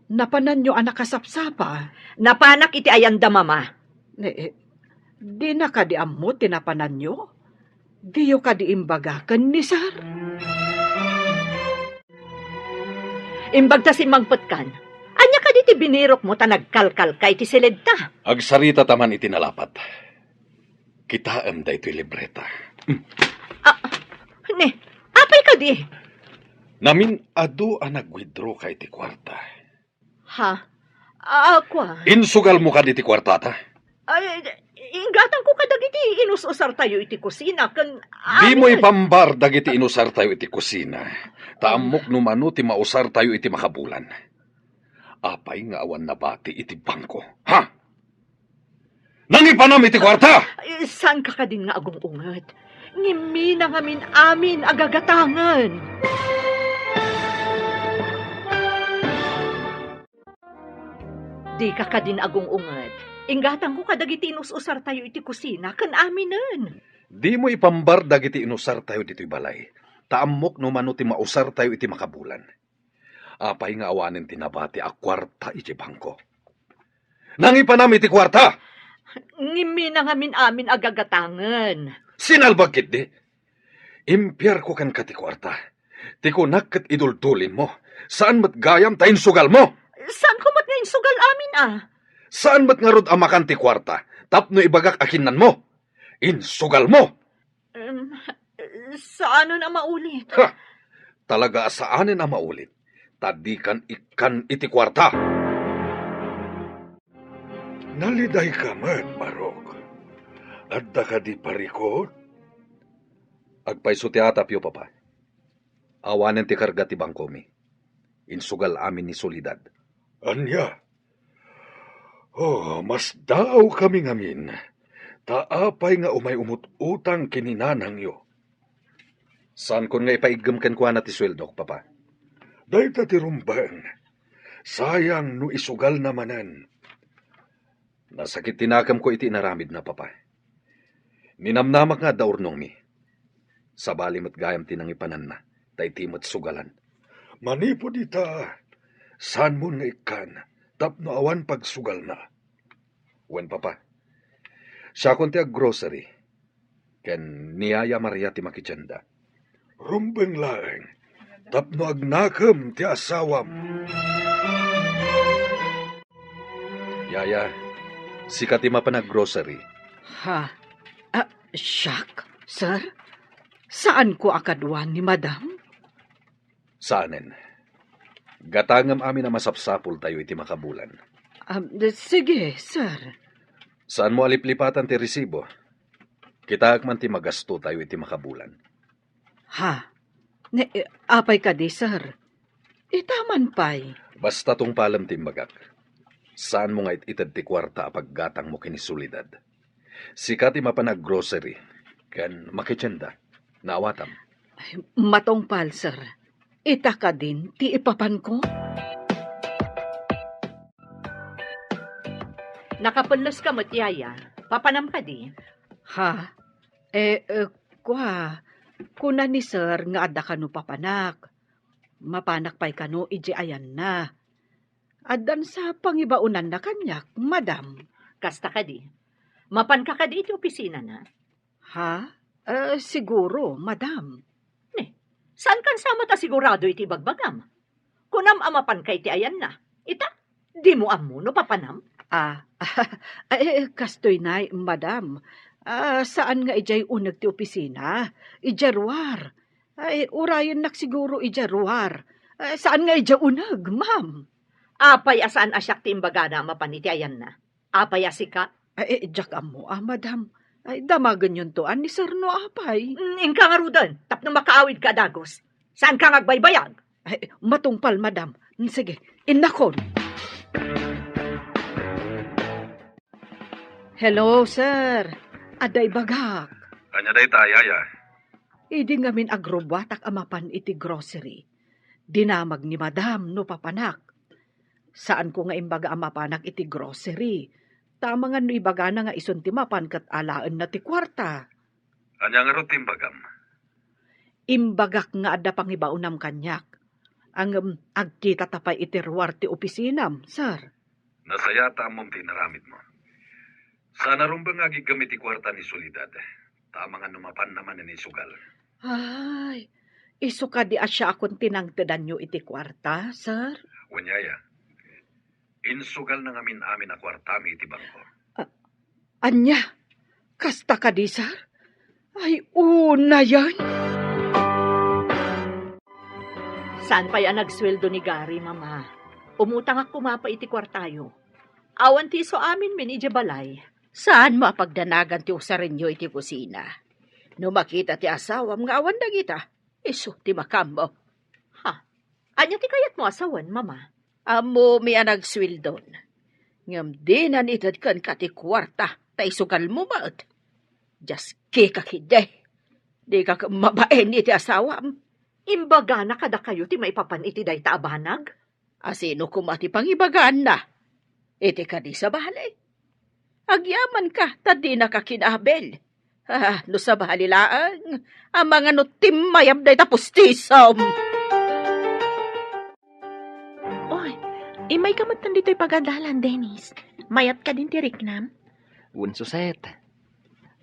napananyo a nakasapsapa? Napanak iti ayanda, mama. Eh, eh, dina kadi ammo ti napananyo? Diyo kadi imbaga ken ni sir? Imbag ta simmangpetkan, ania kadi ti binirokmo ta nagkalkalka iti siledta? Agsarita ta man iti nalapat. Kitaem daytoy libreta. Mm. Ah, ne, apay kadi? Namin adu a nag-withdraw ka iti kuarta. Ha? Ah, kua? Insugalmo kadi ti kuartata? Ay, inggatangko kadagiti inus-usartayo iti kusina, ken dimo amin. Ipambar dagiti inusartayo iti kusina, ta ammok no mano ti mausartayo iti makabulan. Apay nga awan nabati iti bangko? Ha? Nangipanam iti kuarta! Eh, saanka kadin nga agung-unget? Ngimmi na ngamin amin a gagatangen. Dika kadin agung-unget. Inggatangko kadagiti inus-usartayo iti kusina ken aminen. Dimo ipambar dagiti inusartayo ditoy balay, ta ammok no mano ti mausartayo iti makabulan. Apay nga awanen ti nabati a kuarta iti bangko? Nangipanam iti kuarta! Ngimmi na ngamin amin a gagatangen. Sinalbag ketdi? Impiarko kenka ti kuarta. Ti kunak ket iduldulinmo. Saan met gayam ta insugalmo. Saanko met nga insugal amin a? Saan met ngarud a makan ti kuarta tapno ibagak a kinnanmo? Insugalmo! Em, saanen a maulit. Ha! Talaga a saanen a maulit, ta dikan ikkan iti kuarta. Nalidayka met, Barok. Adda kadi parikut? Agpayso ti atapyo, Papa. Awanen ti karga ti bangkomi. Insugal amin ni Soledad. Ania? Oh, masdaawkami ngamin. Ta apay nga umay umut-utang ken ni nanangyo? Saankon nga ipaiggem kenkuana ti sueldok, Papa. Dayta ti rumbeng. Sayang no isugalna manen. Nasakit ti nakemko iti inaramidna, Papa. Ninamnamak nga adda urnongmi. Sabali met gayam ti nangipananna, ta iti met sugalan. Manipud ita, saanmon nga ikkan, tapno awan pagsugalna. Wen, Papa, siakon ti aggrocery, ken ni Yaya Maria ti makitienda. Rumbeng laeng, tapno agnakem ti asawam. Yaya, sika ti mapan aggrocery. Ha? Ah, siak, sir? Saanko a kadua ni madam? Saanen. Gatangem amin a masapsapultayo iti makabulan. Am, sige, sir. Saanmo a liplipatan ti resibo? Kitaek man ti magastotayo iti makabulan. Ha? Ne, eh, apay kadi, sir? Ita man pay. Basta tungpalem ti imbagak. Saanmo nga it-ited ti kuarta a paggatangmo ken ni Soledad. Sika ti mapan aggrocery ken makitienda. Naawatam. Ay, matungpal, sir. Ita kadin ti ipapanko? Nakapelles ka met, yaya. Papanam kadi? Ha? Eh, eh, kua, kuna ni sir nga adda kano papanak. Mapanak pay kano iti ayanna. Addan sa pangibaonanna kaniak, madam. Kasta kadi. Mapanka kadi iti opisinana? Ha? Eh, siguro, madam. Ne, saan kan sa met a sigurado iti ibagbagam? Kunam a mapanka iti ayanna. Ita, dimo ammo no papanam? Ah, eh, kastoy nay, madam. Ah, saan nga idiay uneg ti opisina? Idiay ruar. Ay, urayennak siguro idiay ruar. Eh, saan nga idiay uneg, ma'am? Apay a saan a siak ti imbagana a mapan iti ayanna? Apay a sika? Ay, eh, diak ammo, ah, madam. Ay, damagenyonto, ah, ni sir no apay. Mm, inka ngaruden, tapno makaawidka a dagus. Saanka nga agbaybayag? Ay, matungpal, madam. Mm, sige, innakon. Hello, sir. Adda ibagak. Ania dayta, yaya? Idi ngamin agrubbuatak a mapan iti grocery, dinamag ni madam no papanak. Saanko nga imbaga a mapanak iti grocery. Ta amangan no ibagana nga isun ti mapan ket alaenna ti kuarta. Ania ngarud ti imbagam? Imbagak nga adda pangibaonam kaniak. Ngem agkitata pay iti ruar ti opisinam, sir. Nasayaat ta ammom ti inaramidmo. Saan a rumbeng nga agiggem iti kuarta ni Soledad. Ta amangan no mapanna manen isugal. Ay, isu kadi a siakon ti nangtedanyo iti kuarta, sir? Wen, yaya. Insugalna ngamin amin a kuartami iti bangko. Ah, ania? Kasta kadi, sir? Ay, unayen! Saan pay a nagsueldo ni Gary, Mama? Umutangak koma pay iti kuartayo. Awan ti isu aminmin idiay balay. Saanmo a pagdanagan ti usarenyo iti kusina? No makita ti asawam nga awan dagita, isu ti makaammo. Ha? Ania ti kayatmo a sawen, Mama? Ammomi a nagsueldon. Ngem dinan ited kenka ti kuarta ta isugalmo met. Diaskika ketdi. Dika ket mabain iti asawam. Imbagana kadakayo ti maipapan iti dayta a banag? A sino koma ti pangibagaanna? Iti kadi sabali? Agyamanka ta dinaka kinabil. Ah, no sabali laeng, amangan no timmayab dayta pustisom. Oy, imayka met ditoy pagadalan, Dennis. Mayat kadin ti riknam? Wen, Suset.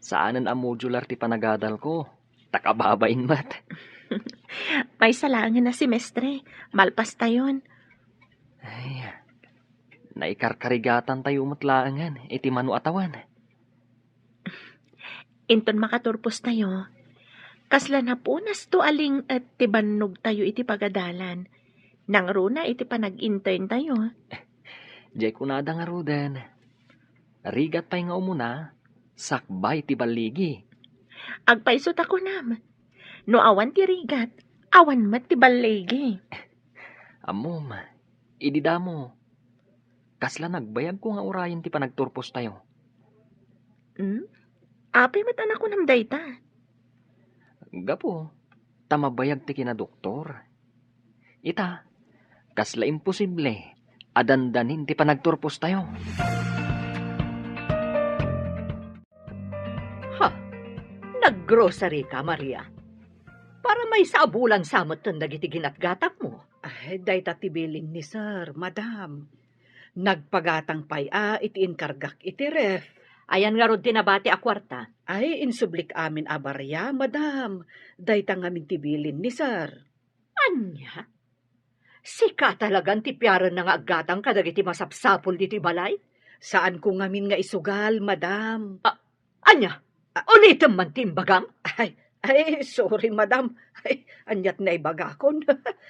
Saanen a modular ti panagadalko. Ta kababain met. Maysa laengen a semestre, malpastayon. Ay, naikarkarigatantayo met laengen iti mano a tawen. Inton makaturpostayo, kasla napunasto a ling-et ti bannogtayo iti pagadalan. Nangruna iti panag-interntayo. Diay kunada ngaruden. Rigat pay nga umuna, sakbay ti balligi. Agpayso ta kunam, no awan ti rigat, awan met ti balligi. Ammom, idi damo, kasla nagbayagko nga urayen ti panagturpostayo. Hmm? Apay met a nakunam dayta? Gapu ta mabayag ti kinadoktor. Ita, kasla imposible a dandanin ti panagturpostayo. Ha? Naggrocery ka, Maria? Para maysa a bulan sa metten dagiti ginatgatangmo. Ay, dayta ti bilin ni sir, madam. Nagpagatang pay a iti inkargak iti ref. Ayan ngarud ti nabati a kuarta? Ay, insublik amin a baria, madam. Dayta ngamin ti bilin ni sir. Ania? Sika talagan ti piarenna nga aggatang kadagiti masapsapul ditoy balay? Saanko ngamin nga isugal, madam. A-, ania? Ulitem man ti imbagam? Ay, Ay, sorry, madam. Ay, aniat naibagakon.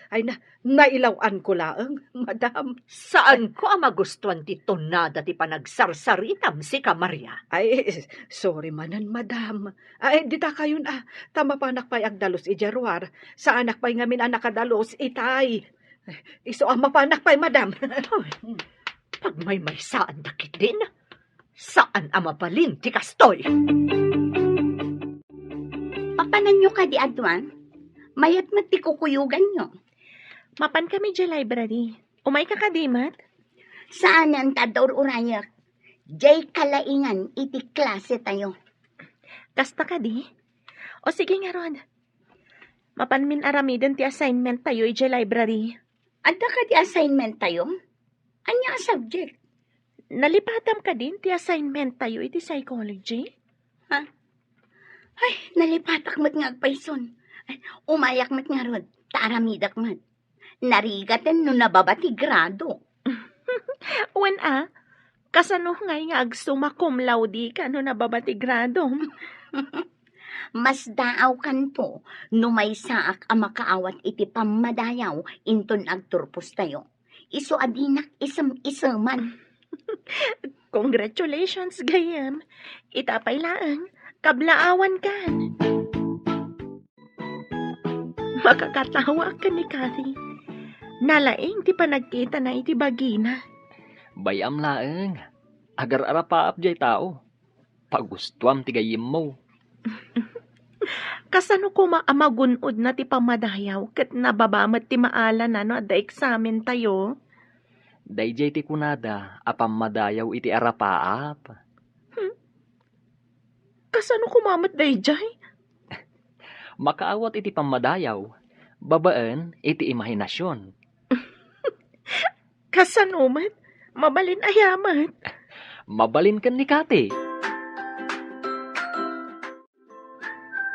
Ay, na, nailaw-anko laeng, madam. Saanko a magustuan ti tonada ti panagsarsaritam, sika, Maria. Ay, sorry manen, madam. Ay, dita kayon, ah, ta mapanak pay agdalus idiay ruar. Saanak pay ngamin a nakadalus itay. Isu a mapanak pay, madam. Ay, pagmaymaysaanda ketdin. Saan a mabalin ti kastoy. Papananyo kadi, aduan? Mayat met ti kukuyoganyo. Mapankami idiay library. Umayka kadi met? Saanen ta adda ur-urayek. Diay kalaingan iti klasetayo. Kasta kadi? O sige ngarud. Mapanmin aramiden ti assignment tayo idiay library. Adda kadi assignment tayo? Ania a subject? Nalipatam kadin ti assignment tayo iti psychology? Ha? Ay, nalipatak met nga agpayson. Ay, umayak met ngarud, ta aramidek met. Narigaten no nababa ti grado. Wen a, kasano ngay nga agsumma cum laude ka no nababa ti gradom? Masdaawkanto no maysaak a makaawat iti pammadayaw inton agturpostayo. Isu a dinak isem-iseman. Congratulations, gayyem. Ita pay laeng, kablaawankan. Makakatawa ken ni Cathy. Nalaing ti panagkitana iti bagina. Bay-am laeng. Agar-arapaap jay tao. Pagustuam ti gayyemmo. Kasano koma a magun-odna ti pammadayaw ket nababa met ti maalana no adda eksamentayo? Daydiay ti kunada a pammadayaw iti arapaap. Hmm. Kasano koma met daydiay? Makaawat iti pammadayaw babaen iti imahinasion. Kasano met? Mabalin aya met? Mabalin ken ni Cathy.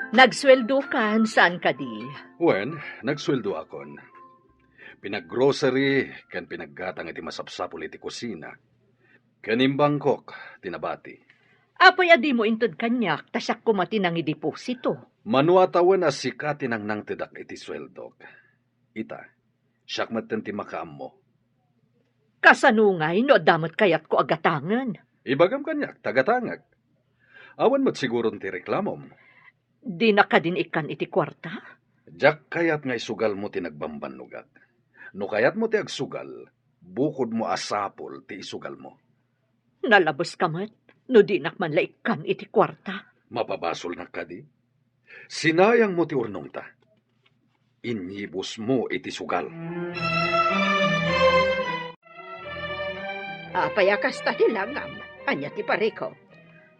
Nagsueldokan, saan kadi? Wen, nagsueldoakon. Pinaggrocery ken pinaggatang iti masapsapul iti kusina. Ken imbangkok ti nabati. Apay a dimo inted kaniak, ta siak koma ti nangideposito? Mano a tawen a sika ti nangnangtedak iti sueldok. Ita, siak metten ti makaammo. Kasano ngay no adda met kayatko a gatangen? Ibagam kaniak, ta gatangek. Awan met siguron ti reklamom. Dinak kadin ikkan iti kuarta? Diak kayat nga isugalmo ti nagbambannogak. No kayatmo ti agsugal, bukodmo a sapul ti isugalmo. Nalabeska met no dinak man la ikkan iti kuarta. Mapabasolnak kadi? Sinayangmo ti urnongta. Inyibusmo iti sugal. Apay a kasta ti langam? Ania ti parikop?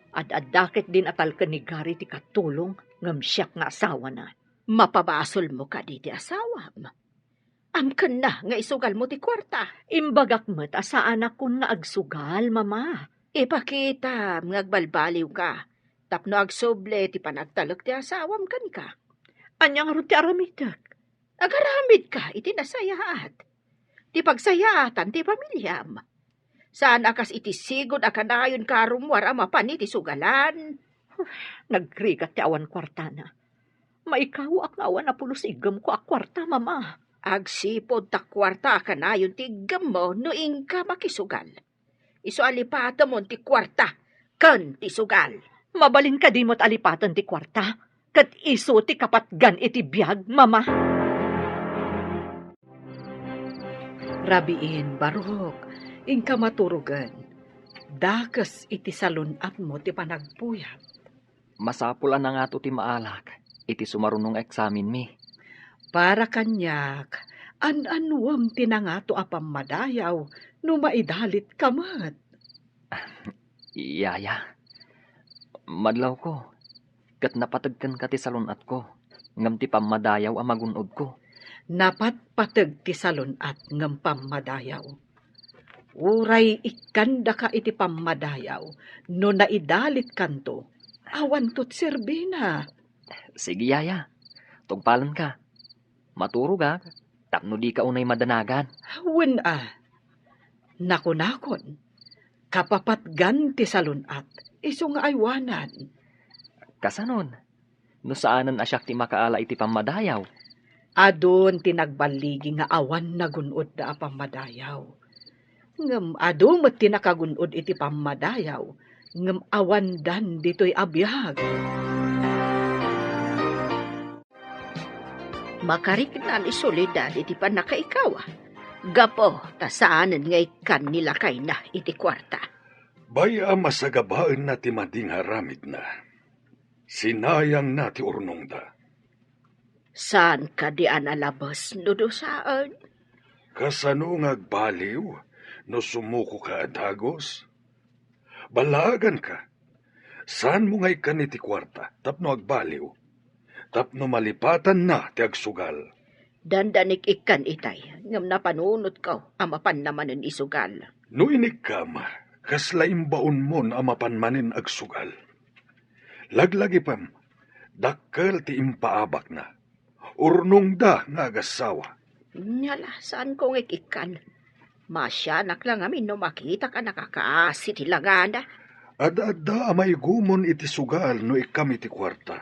Ad-adda ketdin a talken ni Gary ti katulong ngem siak nga asawana. Mapabasolmo kadi ti asawam? Amkenna nga isugalmo ti kuarta. Imbagak met a saanakon nga agsugal, Mama. Ipakitam nga agbalbaliwka tapno agsubli ti panagtalek ti asawam kenka. Ania ngarud ti aramidek? Agaramidka iti nasayaat. Ti pagsayaatan ti pamiliam. Saan a kas iti sigud a kanayonka a rummuar a mapan iti sugalan. Nagrigat ti awan kuartana. Maikawaak nga awan a pulos iggemko a kuarta, Mama. Agsipud ta kuarta a kanayon ti iggemmo no inka makisugal. Isu a lipatemon ti kuarta ken ti sugal. Mabalin kadi met a lipaten ti kuarta ket isu ti kapatgan iti biag, Mama? Rabiin, barok, inka maturogen. Dakes iti salun-atmo ti panagpuyat. Masapul a nangato ti maalak iti sumaruno nga eksamenmi. Para kaniak, an-annuem ti nangato a pammadayaw no maidalitka met. Yaya, madlawko, ket napateg kenka ti salun-atko, ngem ti pammadayaw a magun-odko. Napatpateg ti salun-at ngem pammadayaw. Uray ikkandaka iti pammadayaw no naidalitkanto, awanto ti serbina. Sige, yaya. Tungpalenka. Maturogak tapno dika unay madanagan. Wen a. Nakunakon, kapapatgan ti salun-at, isu nga aywanan. Kasanon? No saanen a siak ti makaala iti pammadayaw. Adun ti nagballigi nga awan nagun-odda a pammadayaw. Ngem adu met ti nakagun-od iti pammadayaw, ngem awandan ditoy a biag. Makarikna ni Soledad iti pannakaikaw, gapu ta saanen nga ikkan ni lakayna iti kuarta. Bay-am a sagabaenna ti madi nga aramidna. Sinayangna ti urnongda. Saan kadi a nalabes no dusaen? Kasano nga agbaliw no sumukoka a dagus? Ballaaganka. Saanmo nga ikkan iti kuarta tapno agbaliw, tapno malipatanna ti agsugal. Dandanik ikkan itay, ngem napanunotko a mapanna manen isugal. No inikkam, kasla imbaonmon a mapan manen agsugal. Laglagipem, dakkel ti impaabakna. Urnongda nga agassawa. Nya la, saanko nga ikkan. Masianak la ngamin no makitak a nakakaasi ti langana. Adda-adda a maigumon iti sugal no ikkam iti kuarta.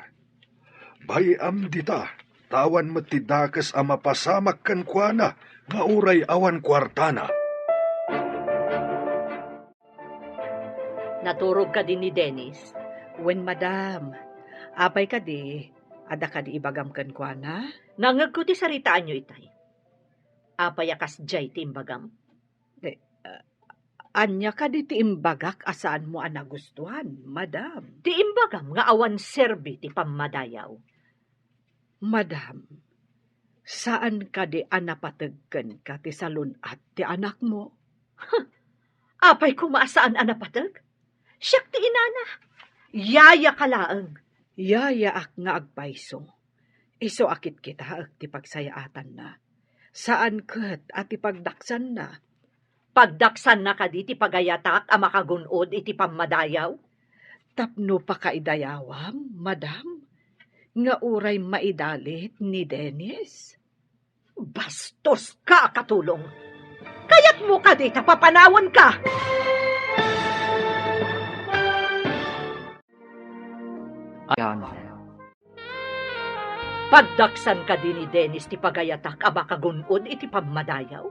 Bay-am dita, ta awan met ti dakes a mapasamak kenkuana nga uray awan kuartana. Naturog kadi ni Dennis? Wen, madam. Apay kadi, adda kadi ibagam kenkuana? Nangngegko ti saritaanyo itay. Apay a kasdiay ti imbagam? Eh, ah, ania kadi ti imbagak a saanmo a nagustuan, madam? Ti imbagam nga awan serbi ti pammadayaw. Madam, saan kadi a napateg kenka ti salun-at ti anakmo? Apay koma a saan a napateg? Siak ti inana. Yayaka laeng. Yayaak nga agpayso. Isu a kitkitaek ti pagsayaatanna. Saan ket a ti pagdaksanna. Pagdaksanna kadi ti pagayatak a makagun-od iti pammadayaw? Tapno pakaidayawam, madam, nga uray maidalit ni Dennis. Bastoska a katulong! Kayatmo kadi ta papanawanka? Ayan. Pagdaksan kadi ni Dennis ti pagayatak a makagun-od iti pammadayaw?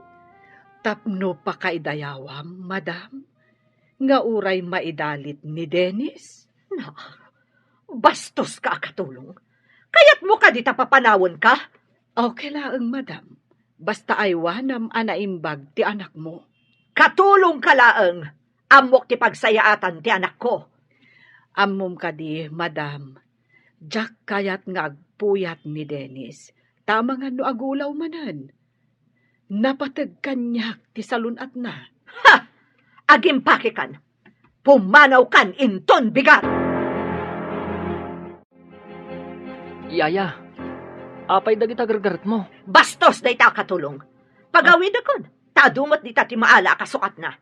Tapno pakaidayawam, madam, nga uray maidalit ni Dennis? Na, bastoska a katulong. Kayatmo kadi ta papanawanka? Okay laeng, madam. Basta aywanam a naimbag ti anakmo. Katulongka laeng. Ammok ti pagsayaatan ti anakko. Ammom kadi, madam, diak kayat nga agpuyat ni Dennis, ta amangan no agulaw manen. Napateg kaniak ti salun-atna. Ha! Agimpakekan. Pumanawkan inton bigat! Yaya, apay dagita gargaretmo? Bastos dayta a katulong. Pagawidekon, ta adu met dita ti maala a kasukatna.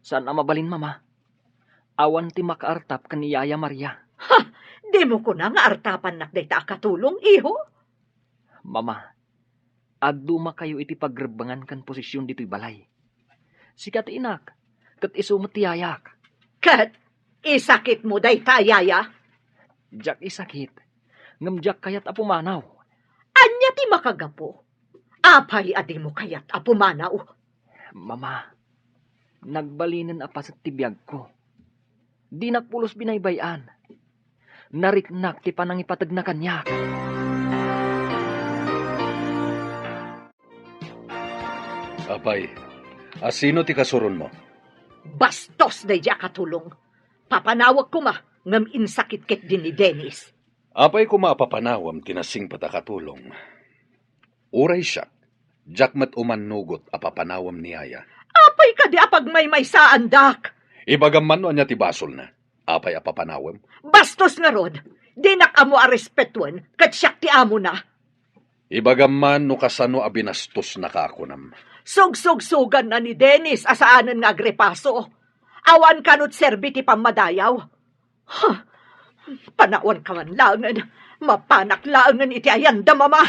Saan a mabalin, Mama. Awan ti makaartap ken ni Yaya Maria. Ha! Dimo kuna nga artapannak dayta a katulong, iho? Mama, agdumakayo iti pagrebbengan ken posesion ditoy balay. Sika ti inak, ket isu met ti yayak. Ket isakitmo dayta a yaya? Diak isakit, ngem diak kayat a pumanaw. Ania ti makagapu? Apay a dimo kayat a pumanaw? Mama, nagbalinen a paset ti biagko. Dinak pulos binaybay-an. Nariknak ti panangipategna kaniak. Apay, asino ti kasuronmo? Bastos daydi a katulong. Papanawek koma, ngem insakit ketdi ni Dennis. Apay koma a papanawem ti nasingpet a katulong? Uray siak, diak met umannugot a papanawem ni Yaya. Apay kadi a pagmaymaysaandak? Ibagam man no ania ti basolna. Apay a papanawem? Bastos ngarud! Dinak ammo a respetuen, ket siak ti amona. Ibagam man no kasano a binastosnaka a kunam. Sugsugsuganna ni Dennis a saanen nga agrepaso. Awan kano ti serbi ti pammadayaw. Huh! Panawanka man laengen. Mapanak laengen iti ayanda, Mama.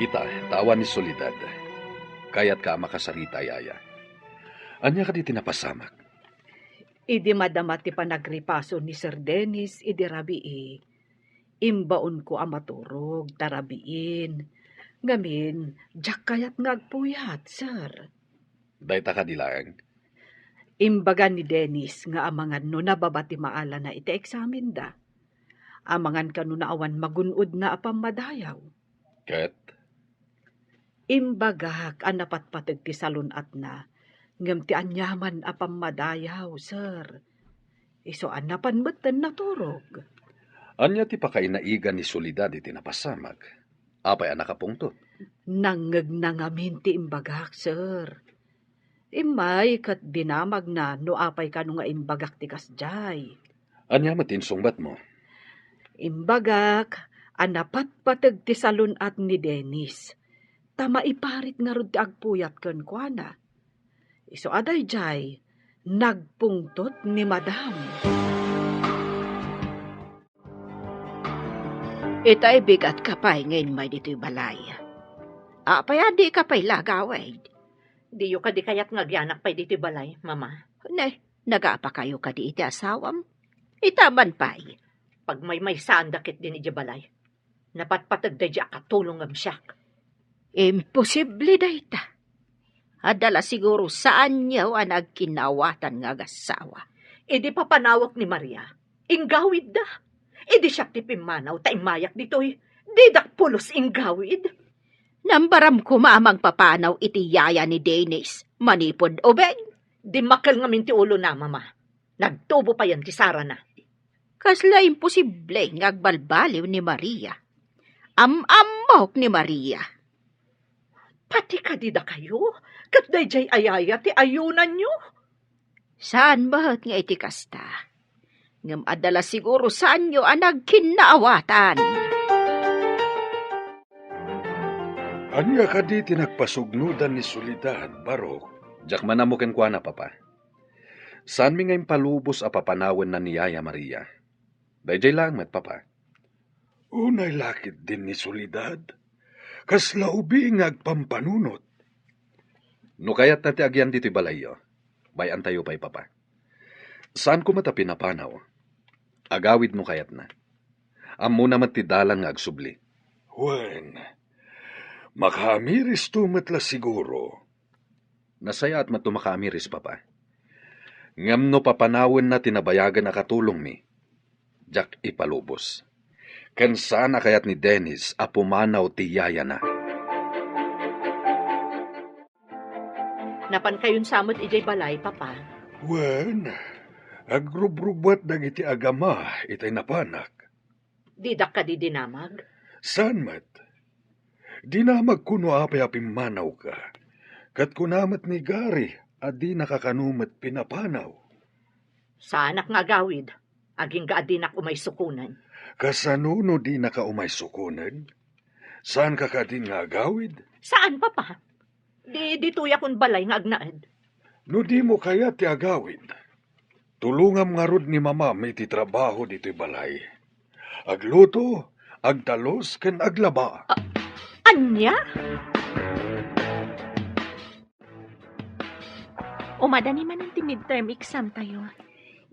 Ita, ta awan ni Soledad. Kayatka a makasarita, Yaya. Ania kadi ti napasamak? Idi madama ti panagripaso ni Sir Dennis idi rabii, imbaonko a maturog ta rabiin. Ngamin, diak kayat nga agpuyat, sir. Dayta kadi laeng? Imbaga ni Dennis nga amangan no nababa ti maalana iti eksamenda. Amangan kano no awan magun-odna a pammadayaw. Ket? Imbagak a napatpateg ti salun-atna, ngem ti aniaman a pammadayaw, sir. Isu a napan metten naturog. Ania ti pakainaigan ni Soledad iti napasamak? Apay a nakapungtot? Nangngegna ngamin ti imbagak, sir. Immay ket dinamagna no apay kano nga imbagak ti kasdiay. Ania met ti insungbatmo? Imbagak a napatpateg ti salun-at ni Dennis, ta maiparit ngarud ti agpuyat kenkuana. Isu a daydiay, nagpungtot ni Madam. Itay bigat ka pay nga immay ditoy balay. Apay a dika pay lagawid? Diyo kadi kayat nga agyanak pay ditoy balay, Mama? Ne, nagapakayo kadi iti asawam? Itaban pay. Pagmaymaysaanda ketdin idiay balay. Napatpateg daydi a katulong ngem siak. Imposible dayta. Adda la siguro saanyo a nagkinnaawatan nga agassawa. Idi papanawek ni Maria, inggawidda. Idi siak ti pimmanaw ta immayak ditoy, didak pulos inggawid. Nambaram koma a mangpapanaw iti yaya ni Dennis manipud ubing. Dimmakkel ngamin ti ulona, Mama. Nagtubo payen ti sarana. Kasla imposible nga agbalbaliw ni Maria. Am-ammok ni Maria. Pati kadi dakayo, ket daydiay a yaya ti ayunanyo? Saan met nga iti kasta. Ngem adda la siguro saanyo a nagkinnaawatan. Ania kadi ti nagpasugnodan ni Soledad, Barok? Diak man ammo kenkuana, Papa. Saanmi nga impalubos a papanawenna ni Yaya Maria. Daydiay laeng met, Papa. Unay la ketdin ni Soledad. Kasla ubing nga agpampanunot. No kayatna ti agyan ditoy balayyo, bay-antayo pay, Papa. Saanko met a pinapanaw. Agawid no kayatna. Ammona met ti dalan nga agsubli. Wen, makaamiristo met la siguro. Nasayaat met no makaamiris, Papa. Ngem no papanawenna ti nabayagen a katulongmi, diak ipalubos. Ken saan a kayat ni Dennis a pumanaw ti yayana. Napankayon sa met idiay balay, Papa? Wen, agrubrubbuat dagiti agama itay napanak. Didak kadi dinamag? Saan met? Dinamagko no apay a pimmanawka. Ket kuna met ni Gary a dinaka kano met pinapanaw. Saanak nga agawid, agingga a dinak umay sukonen. Kasano no dinaka umay sukonen? Saanka kadin nga agawid? Saan, Papa. Di, ditoyakon balay nga agnaed. No dimo kayat ti agawid, tulongam ngarud ni Mamam iti trabaho ditoy balay. Agluto, agtalus, ken aglaba. A-, ania? Umadani manen ti midterm exam tayo.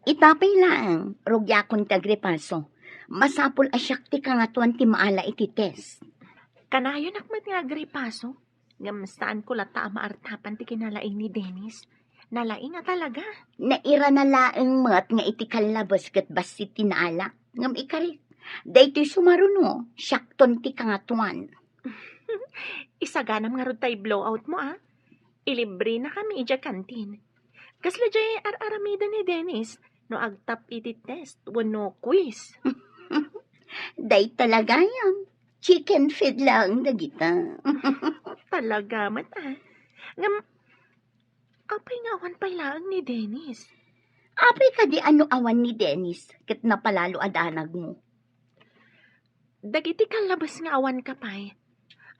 Ita pay laeng, rugiakon ti agripaso. Masapul a siak ti kangatoan ti maala iti test. Kanayonak met nga agripaso, ngem saanko latta a maartapan ti kinalaing ni Dennis. Nalaing a talaga. Nairana laeng met nga iti kallabes ket bassit ti naalak. Ngem ikarik, daytoy sumaruno, siakton ti kangatoan. Isaganam ngarud tay blowout mo, a? Ilibrenakami idiay kantin. Kasla diay ar-aramiden ni Dennis no agtap iti test wenno quiz. Dayta la gayam. Chicken feed laeng dagita. Talaga met, a. Ngem, apay nga awan pay laeng ni Dennis? Apay kadi a no awan ni Dennis ket napalalo a danagmo? Dagiti kallabes nga awan ka pay,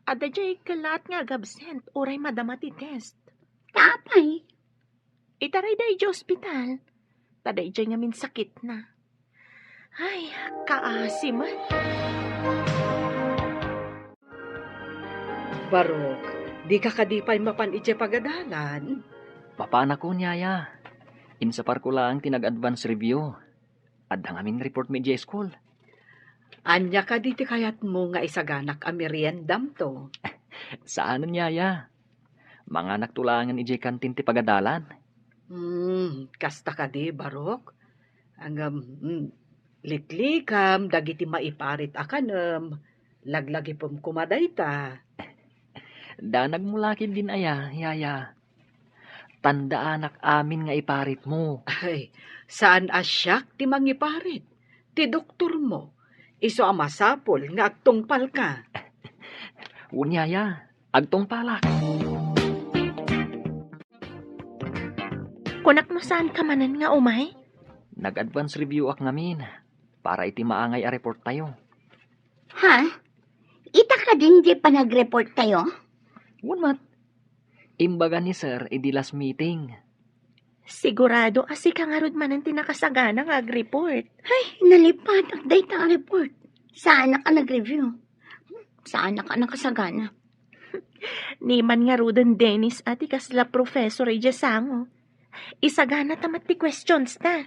adda diay kellaat nga agabsent uray madama ti test. Ta apay? Itarayda idiay ospital, ta daydiay ngamin sakitna. Ay, kaasi met. Barok, dika kadi pay mapan idiay pagadalan? Mapanakon, yaya. Insaparko laeng ti nag-advance review. Adda ngamin report mi idiay school. Ania kadi ti kayatmo nga isaganak a meriendam to? Saanen, yaya. Manganakto laengen idiay kantin ti pagadalan. Hmm, kasta kadi, Barok? Ngem, mm, liklikam dagiti maiparit a kanem. Laglagipem koma dayta. Danagmo la ketdin aya, yaya. Tandaanak amin nga iparitmo. Ay, saan a siak ti mangiparit. Ti doktormo, isu a masapul nga agtungpalka. Wen, yaya, agtungpalak. Kunak no saanka manen nga umay? Nag-advance review ak ngamin para iti maangay a report tayo. Ha? Ita kadin di panagreport tayo? Wen met. Imbaga ni Sir idi last meeting. Sigurado a sika ngarud manen ti nakasagana nga agreport. Ay, nalipatak dayta a report. Saanak a nag-review. Saanak a nakasagana. Ni man ngaruden Dennis a ti kasla professor idiay sango. Isagana ta met ti questions ta.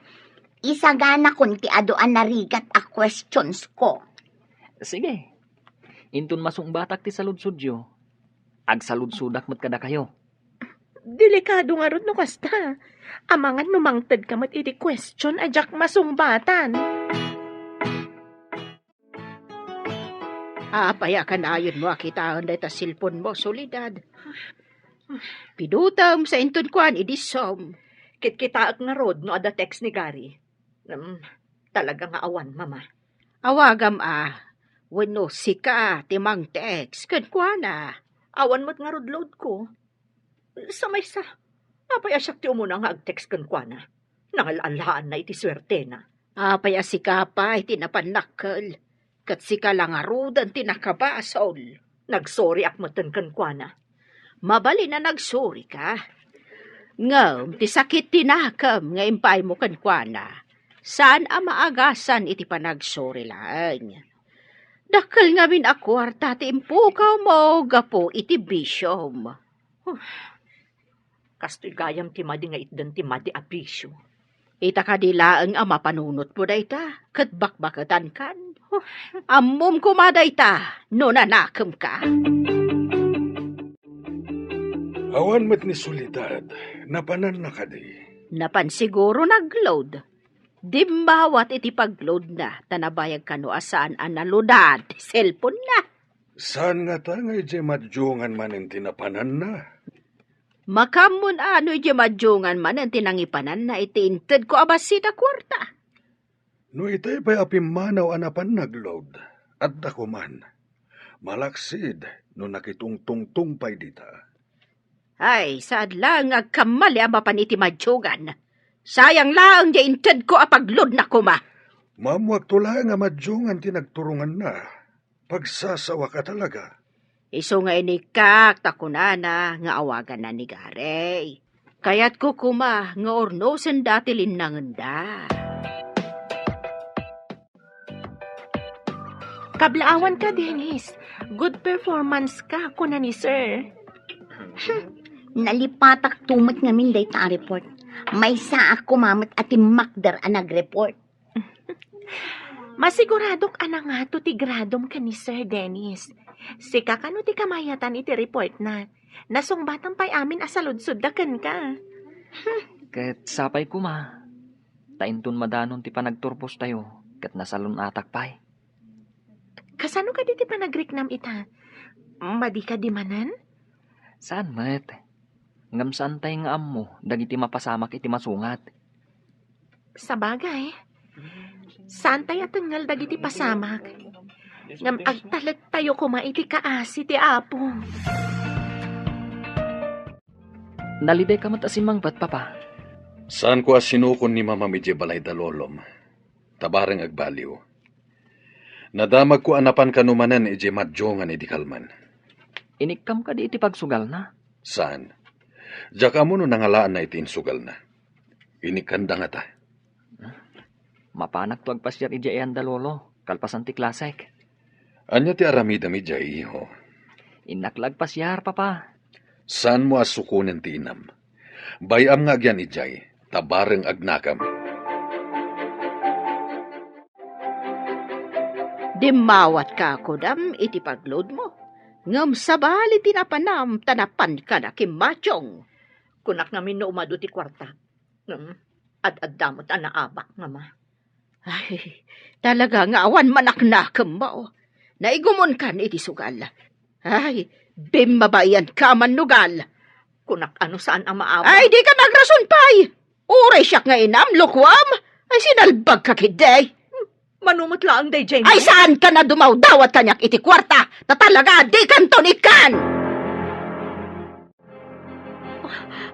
Isaganakon ti adu a narigat a questions ko. Sige. Inton masungbatak ti saludsodyo, agsaludsodak met kadakayo. Delikado ngarud no kasta. Amangan no mangtedka met iti question a diak masungbatan. Apay a kanayonmo a kitaen dayta cellphone mo, Soledad? Pidutem sa inton kuan idi Zoom. Kitkitaek ngarud no adda text ni Gary. Em, talaga nga awan, Mama. Awagam a, wenno sika ti mang-text kenkuana. Awan met ngarud load ko. Sa maysa, apay a siak ti umuna nga ag-text kenkuana? Nangal-allaanna iti suertena. Apay a sika pay ti napannakkel, ket sika la ngaruden ti nakabasol. Nagsoriak metten kenkuana. Mabalin a nagsorika. Ngem ti sakit ti nakem nga impaaymo kenkuana, saan a maagasan iti panagsori laeng. Dakkel ngamin a kuarta ti impukawmo gapu iti bisiom. Huh. Kastoy gayam ti madi nga itdan ti madi a bisio. Ita kadi laeng a mapanunotmo dayta, ket bakbaketankan. Huh. Ammom koma dayta no nanakemka. Awan met ni Soledad, napananna kadi? Napan siguro nag-load. Dimmawat iti pag-loadna, ta nabayag kano a saan a naludad ti cellphone-na. Saan ngata nga idiay madiongan manen ti napananna? Makaammoan no idiay madiongan manen ti nangipananna iti intedko a bassit a kuarta. No itay pay a pimmanaw a napan nag-load, adda koman. Malaksid no nakitungtungtong pay dita. Ay, saad laeng nga agkammali a mapan iti madiongan. Sayang laeng diay intedko a pag-loadna koma. Maammoakto laeng a madiongan ti nagturonganna. Pagsasawak a talaga. Isu nga inikkak ta kunana nga awaganna ni Gary. Kayatko koma nga urnosenda ti linnangenda. Kablaawanka, Dennis. Good performance ka, kuna ni Sir. Nalipatak to met ngamin dayta a report. Maysaak koma met a timmakder a nag-report. Masiguradok a nangato ti gradom ken ni Sir Dennis. Sika kano ti kamayatan iti reportna. Nasungbatan pay amin a saludsodda kenka. Ket sapay koma, ta inton madanon ti panagturpostayo, ket nasalun-atak pay. Kasano kadi ti panagriknam ita? Madi kadi manen? Saan met. Ngem saantay nga ammo dagiti mapasamak iti masungat. Sabagay, saantay a tengngel dagiti pasamak. Ngem agtalettayo koma iti kaasi ti Apo. Nalidayka met a simmangpet, Papa. Saanko a sinukon ni Mamam idiay balay da Lolom. Ta bareng agbaliw. Nadamagko a napan kano manen idiay madiongan idi kalman. Inikkam kadi iti pagsugalna? Saan. Diak ammo no nangalaanna iti insugalna. Inikkanda ngata. Mapanakto agpasiar idiay ayan da Lolo, kalpasan ti klasek. Ania ti aramidem idiay, iho? Innak la agpasiar, Papa. Saanmo a sukonen ti inam. Bay-am nga agyan idiay. ta bareng agnakem. Dimmawatka kunam iti pagloadmo, ngem sabali ti napanam ta napanka nakimmationg. Kunak ngamin no umadu ti kuarta. Ngem, ad-adda met a naabak, Mama. Ay, talaga nga awan manaknakemmo. Naigumonkan iti sugal. Ay, bimmabaianka a mannugal. Kunak a no saan a maabak. Ay, dikan agrason pay! Uray siak nga inam, lukuam! Ay, sinalbagka ketdi! Mano met laeng daydiay, Nay? Ay, saankan a dumawdawat kaniak iti kuarta, ta talaga, dikanton ikkan!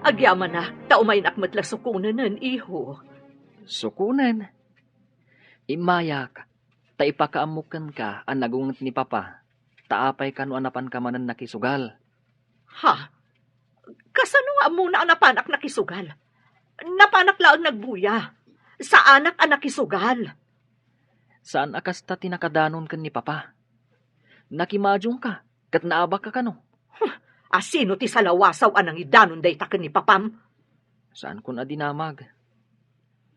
Agyamanak, ta umaynak met la sukonenen, iho. Sukonen? Immayak, ta ipakaammok kenka a nagunget ni Papa, ta apay kano a napanka manen nakisugal. Ha? Kasano nga ammona a napanak nakisugal? Napanak laeng nagbuya. Saanak a nakisugal. Saan a kasta ti nakadanon ken ni Papa. Nakimationgka, ket naabakka kano. Huh, a sino ti salawasaw a nangidanon dayta ken ni Papam? Saankon a dinamag.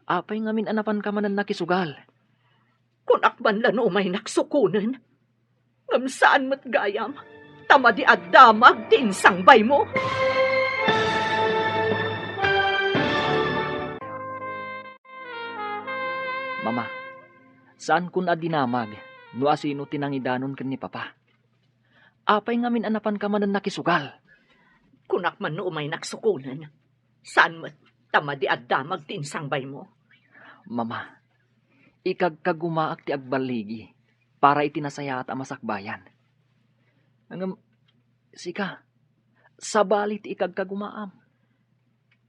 Apay ngamin a napanka manen nakisugal? Kunak man la no umaynak sukonen. Ngem saan met gayam, ta madi a damag ti insangbaymo. Mama, saankon a dinamag no asino ti nangidanon ken ni Papa. Apay ngamin a napanka manen nakisugal? Kunak man no umaynak sukonen. Saan met, ta madi a damag ti insangbaymo. Mama, ikagkagumaak ti agballigi para iti nasayaat a masakbayan. Ngem, sika, sabali ti ikagkagumaam.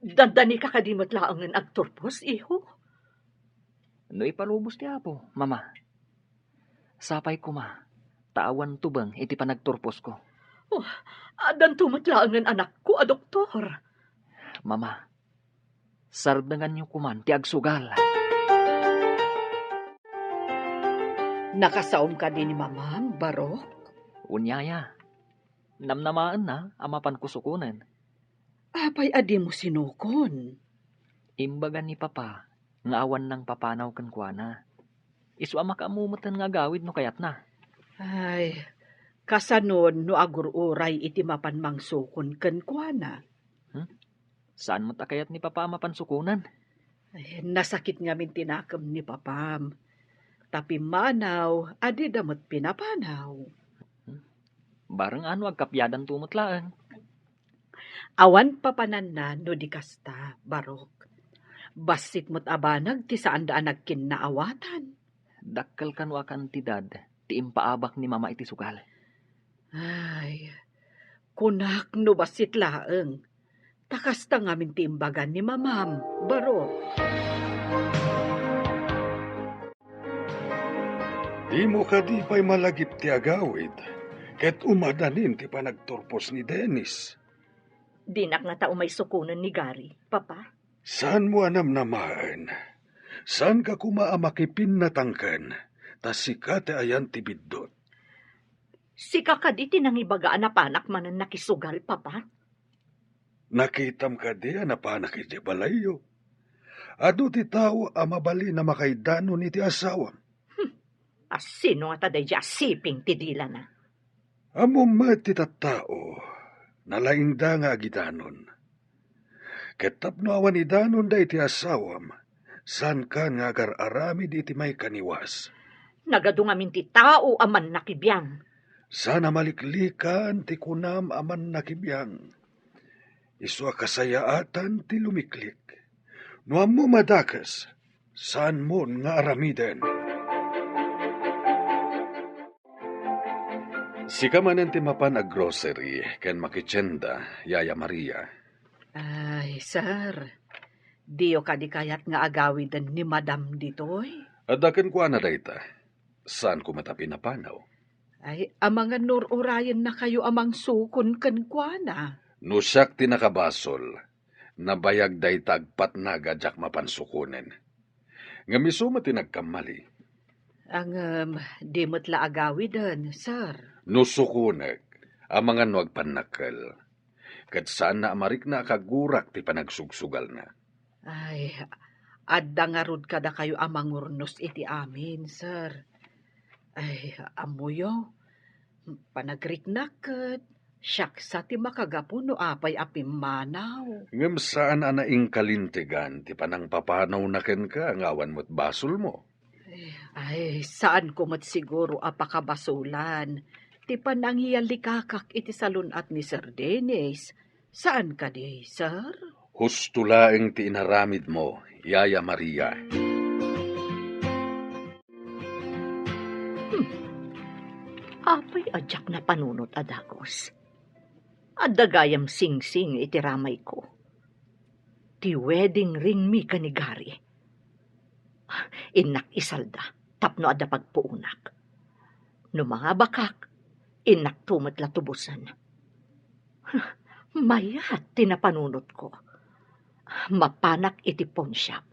Dandanika kadi met laengen agturpos, iho? No ipalubos ti Apo, Mama. Sapay koma, ta awan tubeng iti panagturposko. Oh, addanto met laengen anakko a doktor. Mama, sardenganyo koman ti agsugal. Nakasaom kadi ni Mamam, Barok? Unyaya, namnamaenna a mapanko sukonen. Apay a dimo sinukon? Imbaga ni Papa nga awan nangpapanaw kenkuana. Isu a makaammo metten nga agawid no kayatna. Ay, kasanon no agur-uray iti mapan mangsukon kenkuana? Hmm? Saan met a kayat ni Papa a mapan sukonen? Ay, nasakit ngamin ti nakem ni Papam. Ta pimmanaw a dida met pinapanaw. Hmm? Bareng ano agkapiadanto met laeng. Awan papananna no di kasta, Barok. Bassit met a banag ti saanda a nagkinnaawatan. Dakkel kano a kantidad ti impaabak ni Mama iti sugal. Ay, kunak no bassit laeng. Ta kasta ngamin ti imbagan ni Mamam, Barok. Dimo kadi pay malagip ti agawid, ket umadanin ti panagturpos ni Dennis? Dinak ngata umay sukonen ni Gary, Papa. Saanmo a namnamaen? Saanka koma a makipinnatangken, ta sika ti ayan ti biddut. Sika kadi ti nangibaga a napanak manen nakisugal, Papa? Nakitam kadi a napanak idiay balayyo? Adu ti tao a mabalin a makaidanon iti asawam. Hmm. Asino ngata daydiay a siping ti dilana? Ammom met ti tattao, nalaingda nga agidanon. Ket tapno awan idanonda iti asawam, saankan nga agar-aramid iti maikaniwas. Nagadu ngamin ti tao a mannakibiang. Saan a maliklikan ti kunam a mannakibiang. Isu a kasayaatan ti lumiklik. No ammom a dakes, saanmon nga aramiden. Sika manen ti mapan aggrocery ken makitienda, Yaya Maria. Ay, sir, diyo kadi kayat nga agawiden ni Madam ditoy? Adda kenkuana dayta. Saanko met a pinapanaw. Ay, amangan no ur-urayennakayo a mangsukon kenkuana. No siak ti nakabasol, nabayag dayta agpatnag a diak mapan sukonen. Ngem isu met ti nagkammali. Ngem, di met la agawiden, sir. No sukonek, amangan no agpannakkel. Ket saanna a marikna a kagurak ti panagsugsugalna. Ay, adda ngarud kadakayo a mangurnos iti amin, sir. Ay, ammoyo, panagriknak ket siak sa ti makagapu no apay a pimmanaw. Ngem saan a naingkalintegan ti panangpapanawna kenka nga awan met basolmo. Ay, ay, saanko met siguro a pakabasolan ti panangiyalikakak iti salun-at ni Sir Dennis. Saan kadi, sir? Husto laeng ti inaramidmo, Yaya Maria. Hmm. Apay a diak napanunot a dagus? Adda gayam singsing iti ramayko. Ti wedding ring mi ken ni Gary. Innak isalda tapno adda pagpuonak. No mangabakak, innakto met la tubosen. Mayat ti napanunotko. Mapanak iti pawnshop.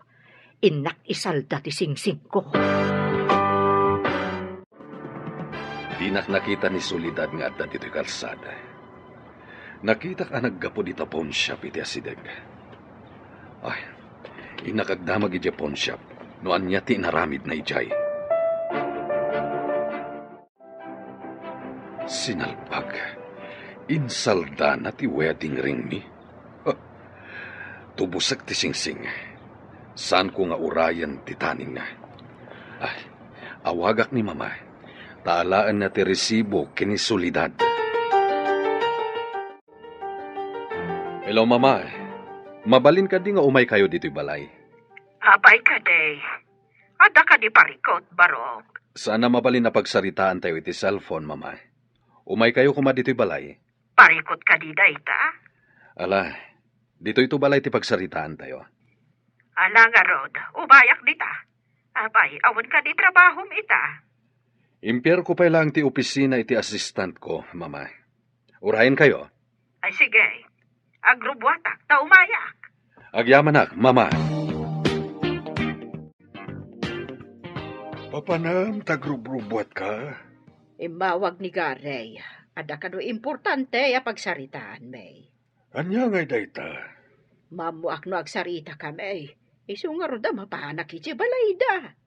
Innak isalda ti singsingko. Dinak nakita ni Soledad nga adda ditoy kalsada. Nakitak a naggapu dita pawnshop iti asideg. Ay, innak agdamag idiay pawnshop no ania ti inaramidna idiay. Sinalbag. Insaldana ti wedding ring mi. Ah, tubosek ti singsing. Saanko nga urayen ti taningna. Ay, awagak ni Mama. Ta alaenna ti resibo ken ni Soledad. Hello, Mama. Mabalin kadi nga umaykayo ditoy balay? Apay kadi? Adda kadi parikut, Barok? Saan a mabalin a pagsaritaantayo iti cellphone, Mama. Umaykayo koma ditoy balay. Parikut kadi dayta? Ala, ditoy to balay ti pagsaritaantayo. Ala ngarud, umayak dita. Apay, awan kadi trabahom ita? Impierko pay laeng ti opisina iti assistantko, Mama. Urayenkayo? Ay, sige. Agrubbuatak, ta umayak. Agyamanak, Mama. Papanem, ta agrubrubuatka? Immawag ni Gary. Adda kano importante a pagsaritaan, May. Ania ngay dayta? Maammoak no agsarita kami. Isu ngarud a mapanak iti balayda.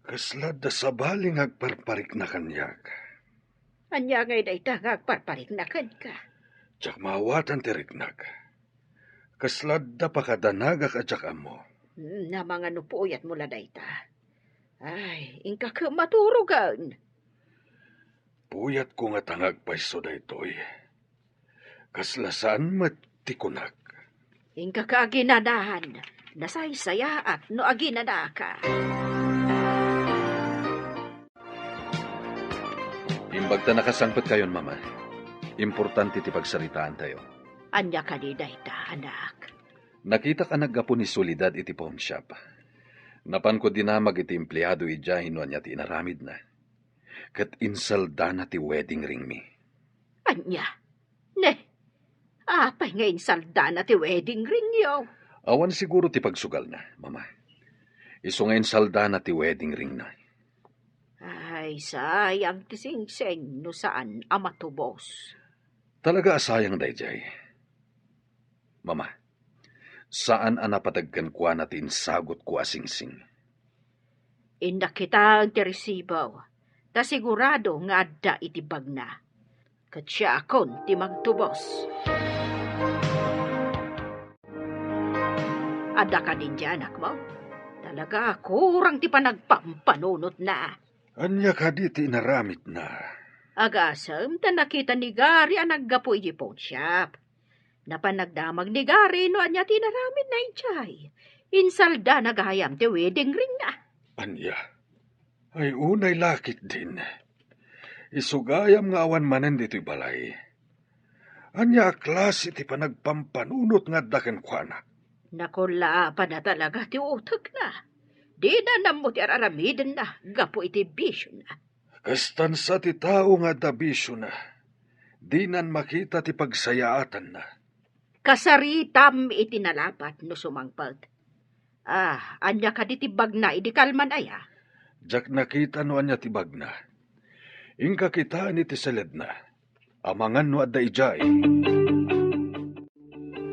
Kasla adda sabali nga agparparikna kaniak. Ania ngay dayta nga agparparikna kenka? Diak maawatan ti riknak. Kasla adda pakadanagak a diak ammo. Hmm, amangan no puyatmo la dayta. Ay, inka ket maturogen. Puyatko ngata nga agpayso daytoy. Kasla saan met ti kunak. Inka ka aginanahan, nasaysayaat no aginanaka. Imbag ta nakasangpetkayon, Mama. Importante ti pagsaritaantayo. Ania kadi dayta, anak? Nakitak a naggapu ni Soledad iti pawnshop. Napanko dinamag iti empleado idiay no ania ti inaramidna. Ket insaldana ti wedding ringmi. Ania? Ne, apay nga insaldana ti wedding ringyo? Awan siguro ti pagsugalna, Mama. Isu nga insaldana ti wedding ringna. Ay, sayang ti singsing no saan a matubos. Talaga a sayang daydiay. Mama, saan a napateg kenkuana ti insagutko a singsing. Innak kitaen ti resibo, ta sigurado nga adda iti bagna. Ket siakon ti magtubos. Adda kadin ti anakmo? Talaga, kurang ti panagpampanunotna. Ania kadi ti inaramidna? Agasem ta nakita ni Gary a naggapu idiay pawnshop. Napan nagdamag ni Gary no ania ti inaramidna idiay. Insaldana gayam ti wedding ringna. Ania? Ay, unay la ketdin. Isu gayam nga awan manen ditoy balay. Ania a klase ti panagpampanunot nga adda kenkuana? Nakullaapanna talaga ti utekna. Dina nammo ti ar-aramidenna gapu iti bisiona. Kastan sa ti tao nga adda bisiona. Dinan makita ti pagsayaatanna. Kasaritam iti nalapat no sumangpet. Ah, ania kadi ti bagna idi kalman aya? Diak nakita no ania ti bagna. Inka kitaen iti seledna. Amangan no adda idiay.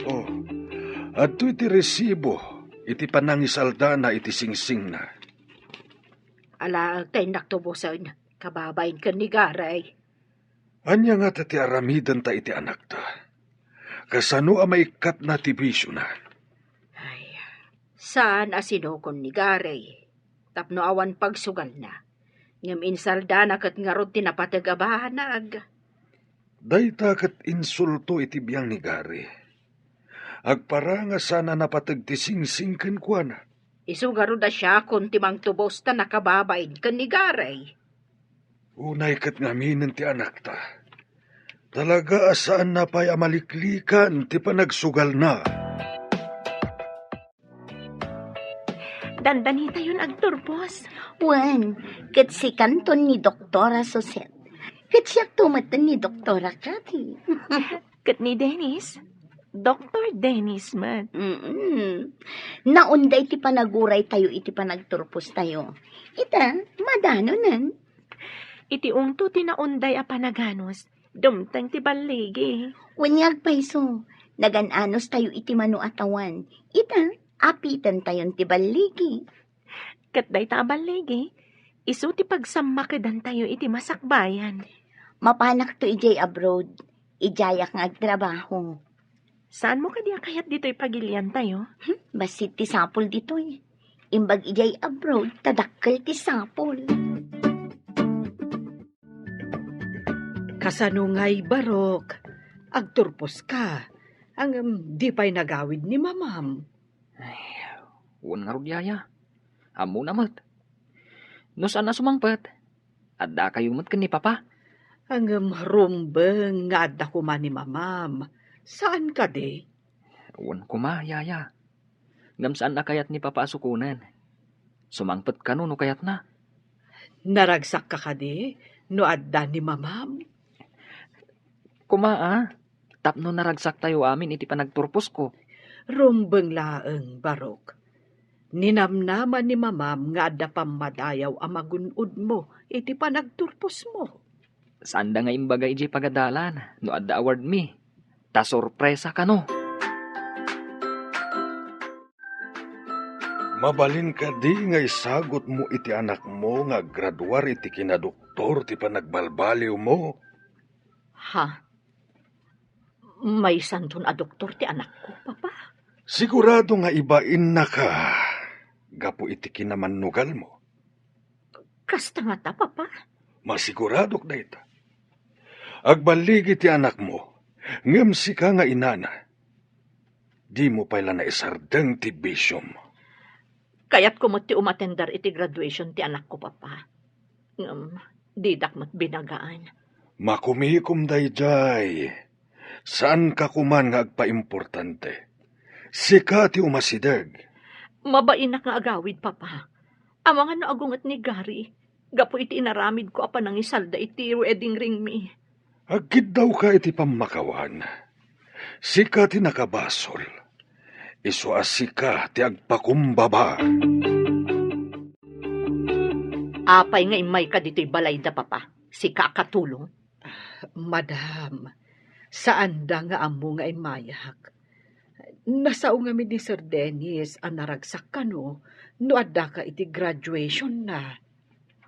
Oh, adtoy ti resibo iti panangisaldana iti singsingna. Alaek ta innak tubosen, kababain ken ni Gary. Ania ngata ti aramidenta iti anakta? Kasano a maikkatna ti bisiona? Ay, saan a sinukon ni Gary tapno awan pagsugalna. Ngem insaldana ket ngarud ti napateg a banag. Dayta ket insulto iti biang ni Gary. Agparang a saan a napateg ti singsing kenkuana. Isu ngarud a siakon ti mangtubos ta nakababain ken ni Gary. Unay ket ngaminen ti anakta. Talaga a saanna pay a maliklikan ti panagsugalna. Dandanitayon agturpos. Wen, ket sikanton ni Doktora Suset. Ket siakto metten ni Doktora Cathy. Ket ni Dennis? Doktor Dennis met. Mm-mm. Naunday ti panaguraytayo iti panagturpostayo. Ita, madanonen. Iti ungto ti naunday a panaganus, dumteng ti balligi. Wen nga agpayso, nagan-anustayo iti mano a tawen. Ita, apitentayon ti balligi. Ket dayta a balligi, isu ti pagsammakedantayo iti masakbayan. Mapanakto idiay abroad, idiayak nga agtrabaho. Saanmo kadi a kayat ditoy pagiliantayo? Hmm, bassit ti sapul ditoy. Imbag idiay abroad, ta dakkel ti sapul. Kasano ngay, Barok? Agturposka. Ngem di pay nagawid ni Mamam. Ay, wen ngarud, Yaya. Ammona met. No saan a sumangpet, addakayo met ken ni Papa. Ngem rumbeng nga adda koma ni Mamam. Saan kadi? Wen koma, Yaya. Ngem saan a kayat ni Papa a sukonen. Sumangpet kano no kayatna. Naragsakka kadi no adda ni Mamam? Koma, a, tapno naragsaktayo amin iti panagturposko. Rumbeng laeng, Barok. Ninamnama ni Mamam nga adda pammadayaw a magun-odmo iti panagturposmo. Saanda nga imbaga idiay pagadalan no adda awardmi. Ta sorpresa kano. Mabalin kadi nga isagutmo iti anakmo nga aggraduar iti kinadoktor ti panagbalbaliwmo? Ha? Maysanton a doktor ti anakko, Papa? Sigurado nga ibainnaka gapu iti kinamannugalmo. Kasta ngata, Papa? Masiguradok dayta. Agballigi ti anakmo, ngem sika nga inana, dimo pay la naisardeng ti bisiom. Kayatko met ti umatender iti graduation ti anakko, Papa. Ngem, didak met binagaan. Makumikom daydiay. Saanka koman nga agpaimportante. Sika ti umasideg. Mabainak nga agawid, Papa. Amangan no agunget ni Gary, gapu iti inaramidko a panangisalda iti wedding ringmi. Agkiddawka iti pammakawan. Sika ti nakabasol. Isu a sika ti agpakumbaba. Apay nga immayka ditoy balayda, Papa? Sika a katulong? Ah, madam, saanda nga ammo nga immayak. Nasao ngamin ni Sir Dennis a naragsak kano no addaka iti graduation na.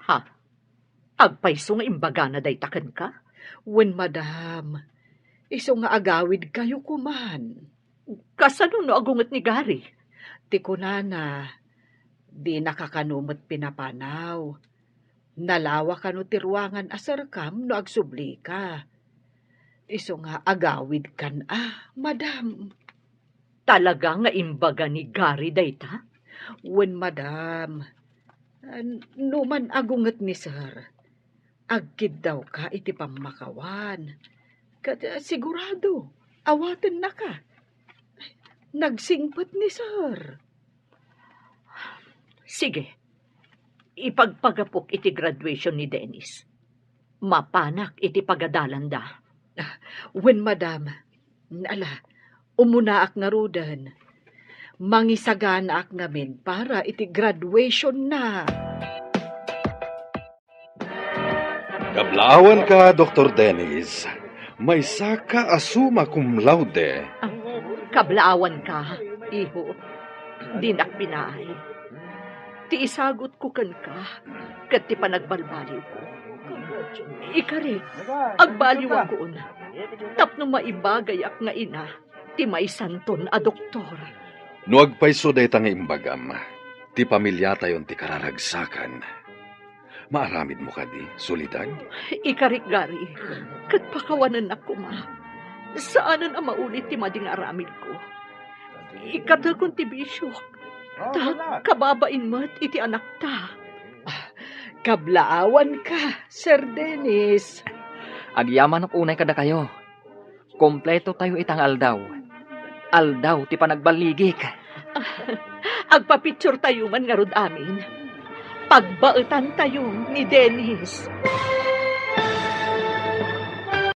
Ha? Agpayso nga imbagana dayta kenka? Wen, madam. Isu nga agawidkayo koman. Kasano no agunget ni Gary? Ti kunana, dinaka kano met pinapanaw. Nalawa kano ti ruangan a serkam no agsublika. Isu nga agawidkan a, madam. Talaga nga imbaga ni Gary dayta? Wen, madam. Numan agunget ni Sir, agkiddawka iti pammakawan. Ket, eh, sigurado, awatennaka. Nagsingpet ni Sir. Sige, ipagpagapok iti graduation ni Dennis. Mapanak iti pagadalanda. Ah, wen, madam. Ala, umunaak ngaruden. Mangisaganaak ngamin para iti graduation na. Kablaawanka, Doktor Dennis. Maysaka a summa cum laude. Ah, kablaawanka, iho. Dinak binaay ti isagutko kenka ket ti panagbalbaliwko. Ikarik, agbaliwakon tapno maibagayak nga ina ti maysanton a doktor. No agpayso dayta nga imbagam, ti pamiliatayon ti kararagsakan. Maaramidmo kadi, Soledad? Ikarik, Gary, ket pakawanennak koma. Saanen a maulit ti madi nga aramidko. Ikkatekon ti bisiok, ta kababain met iti anakta. Kablaawanka, Sir Dennis. Agyamanok unay kadakayo. Kompleto tayo ita nga aldaw. Aldaw ti panagballigik. Agpapicture tayo man ngarud amin. Pagbaetan tayo ni Dennis.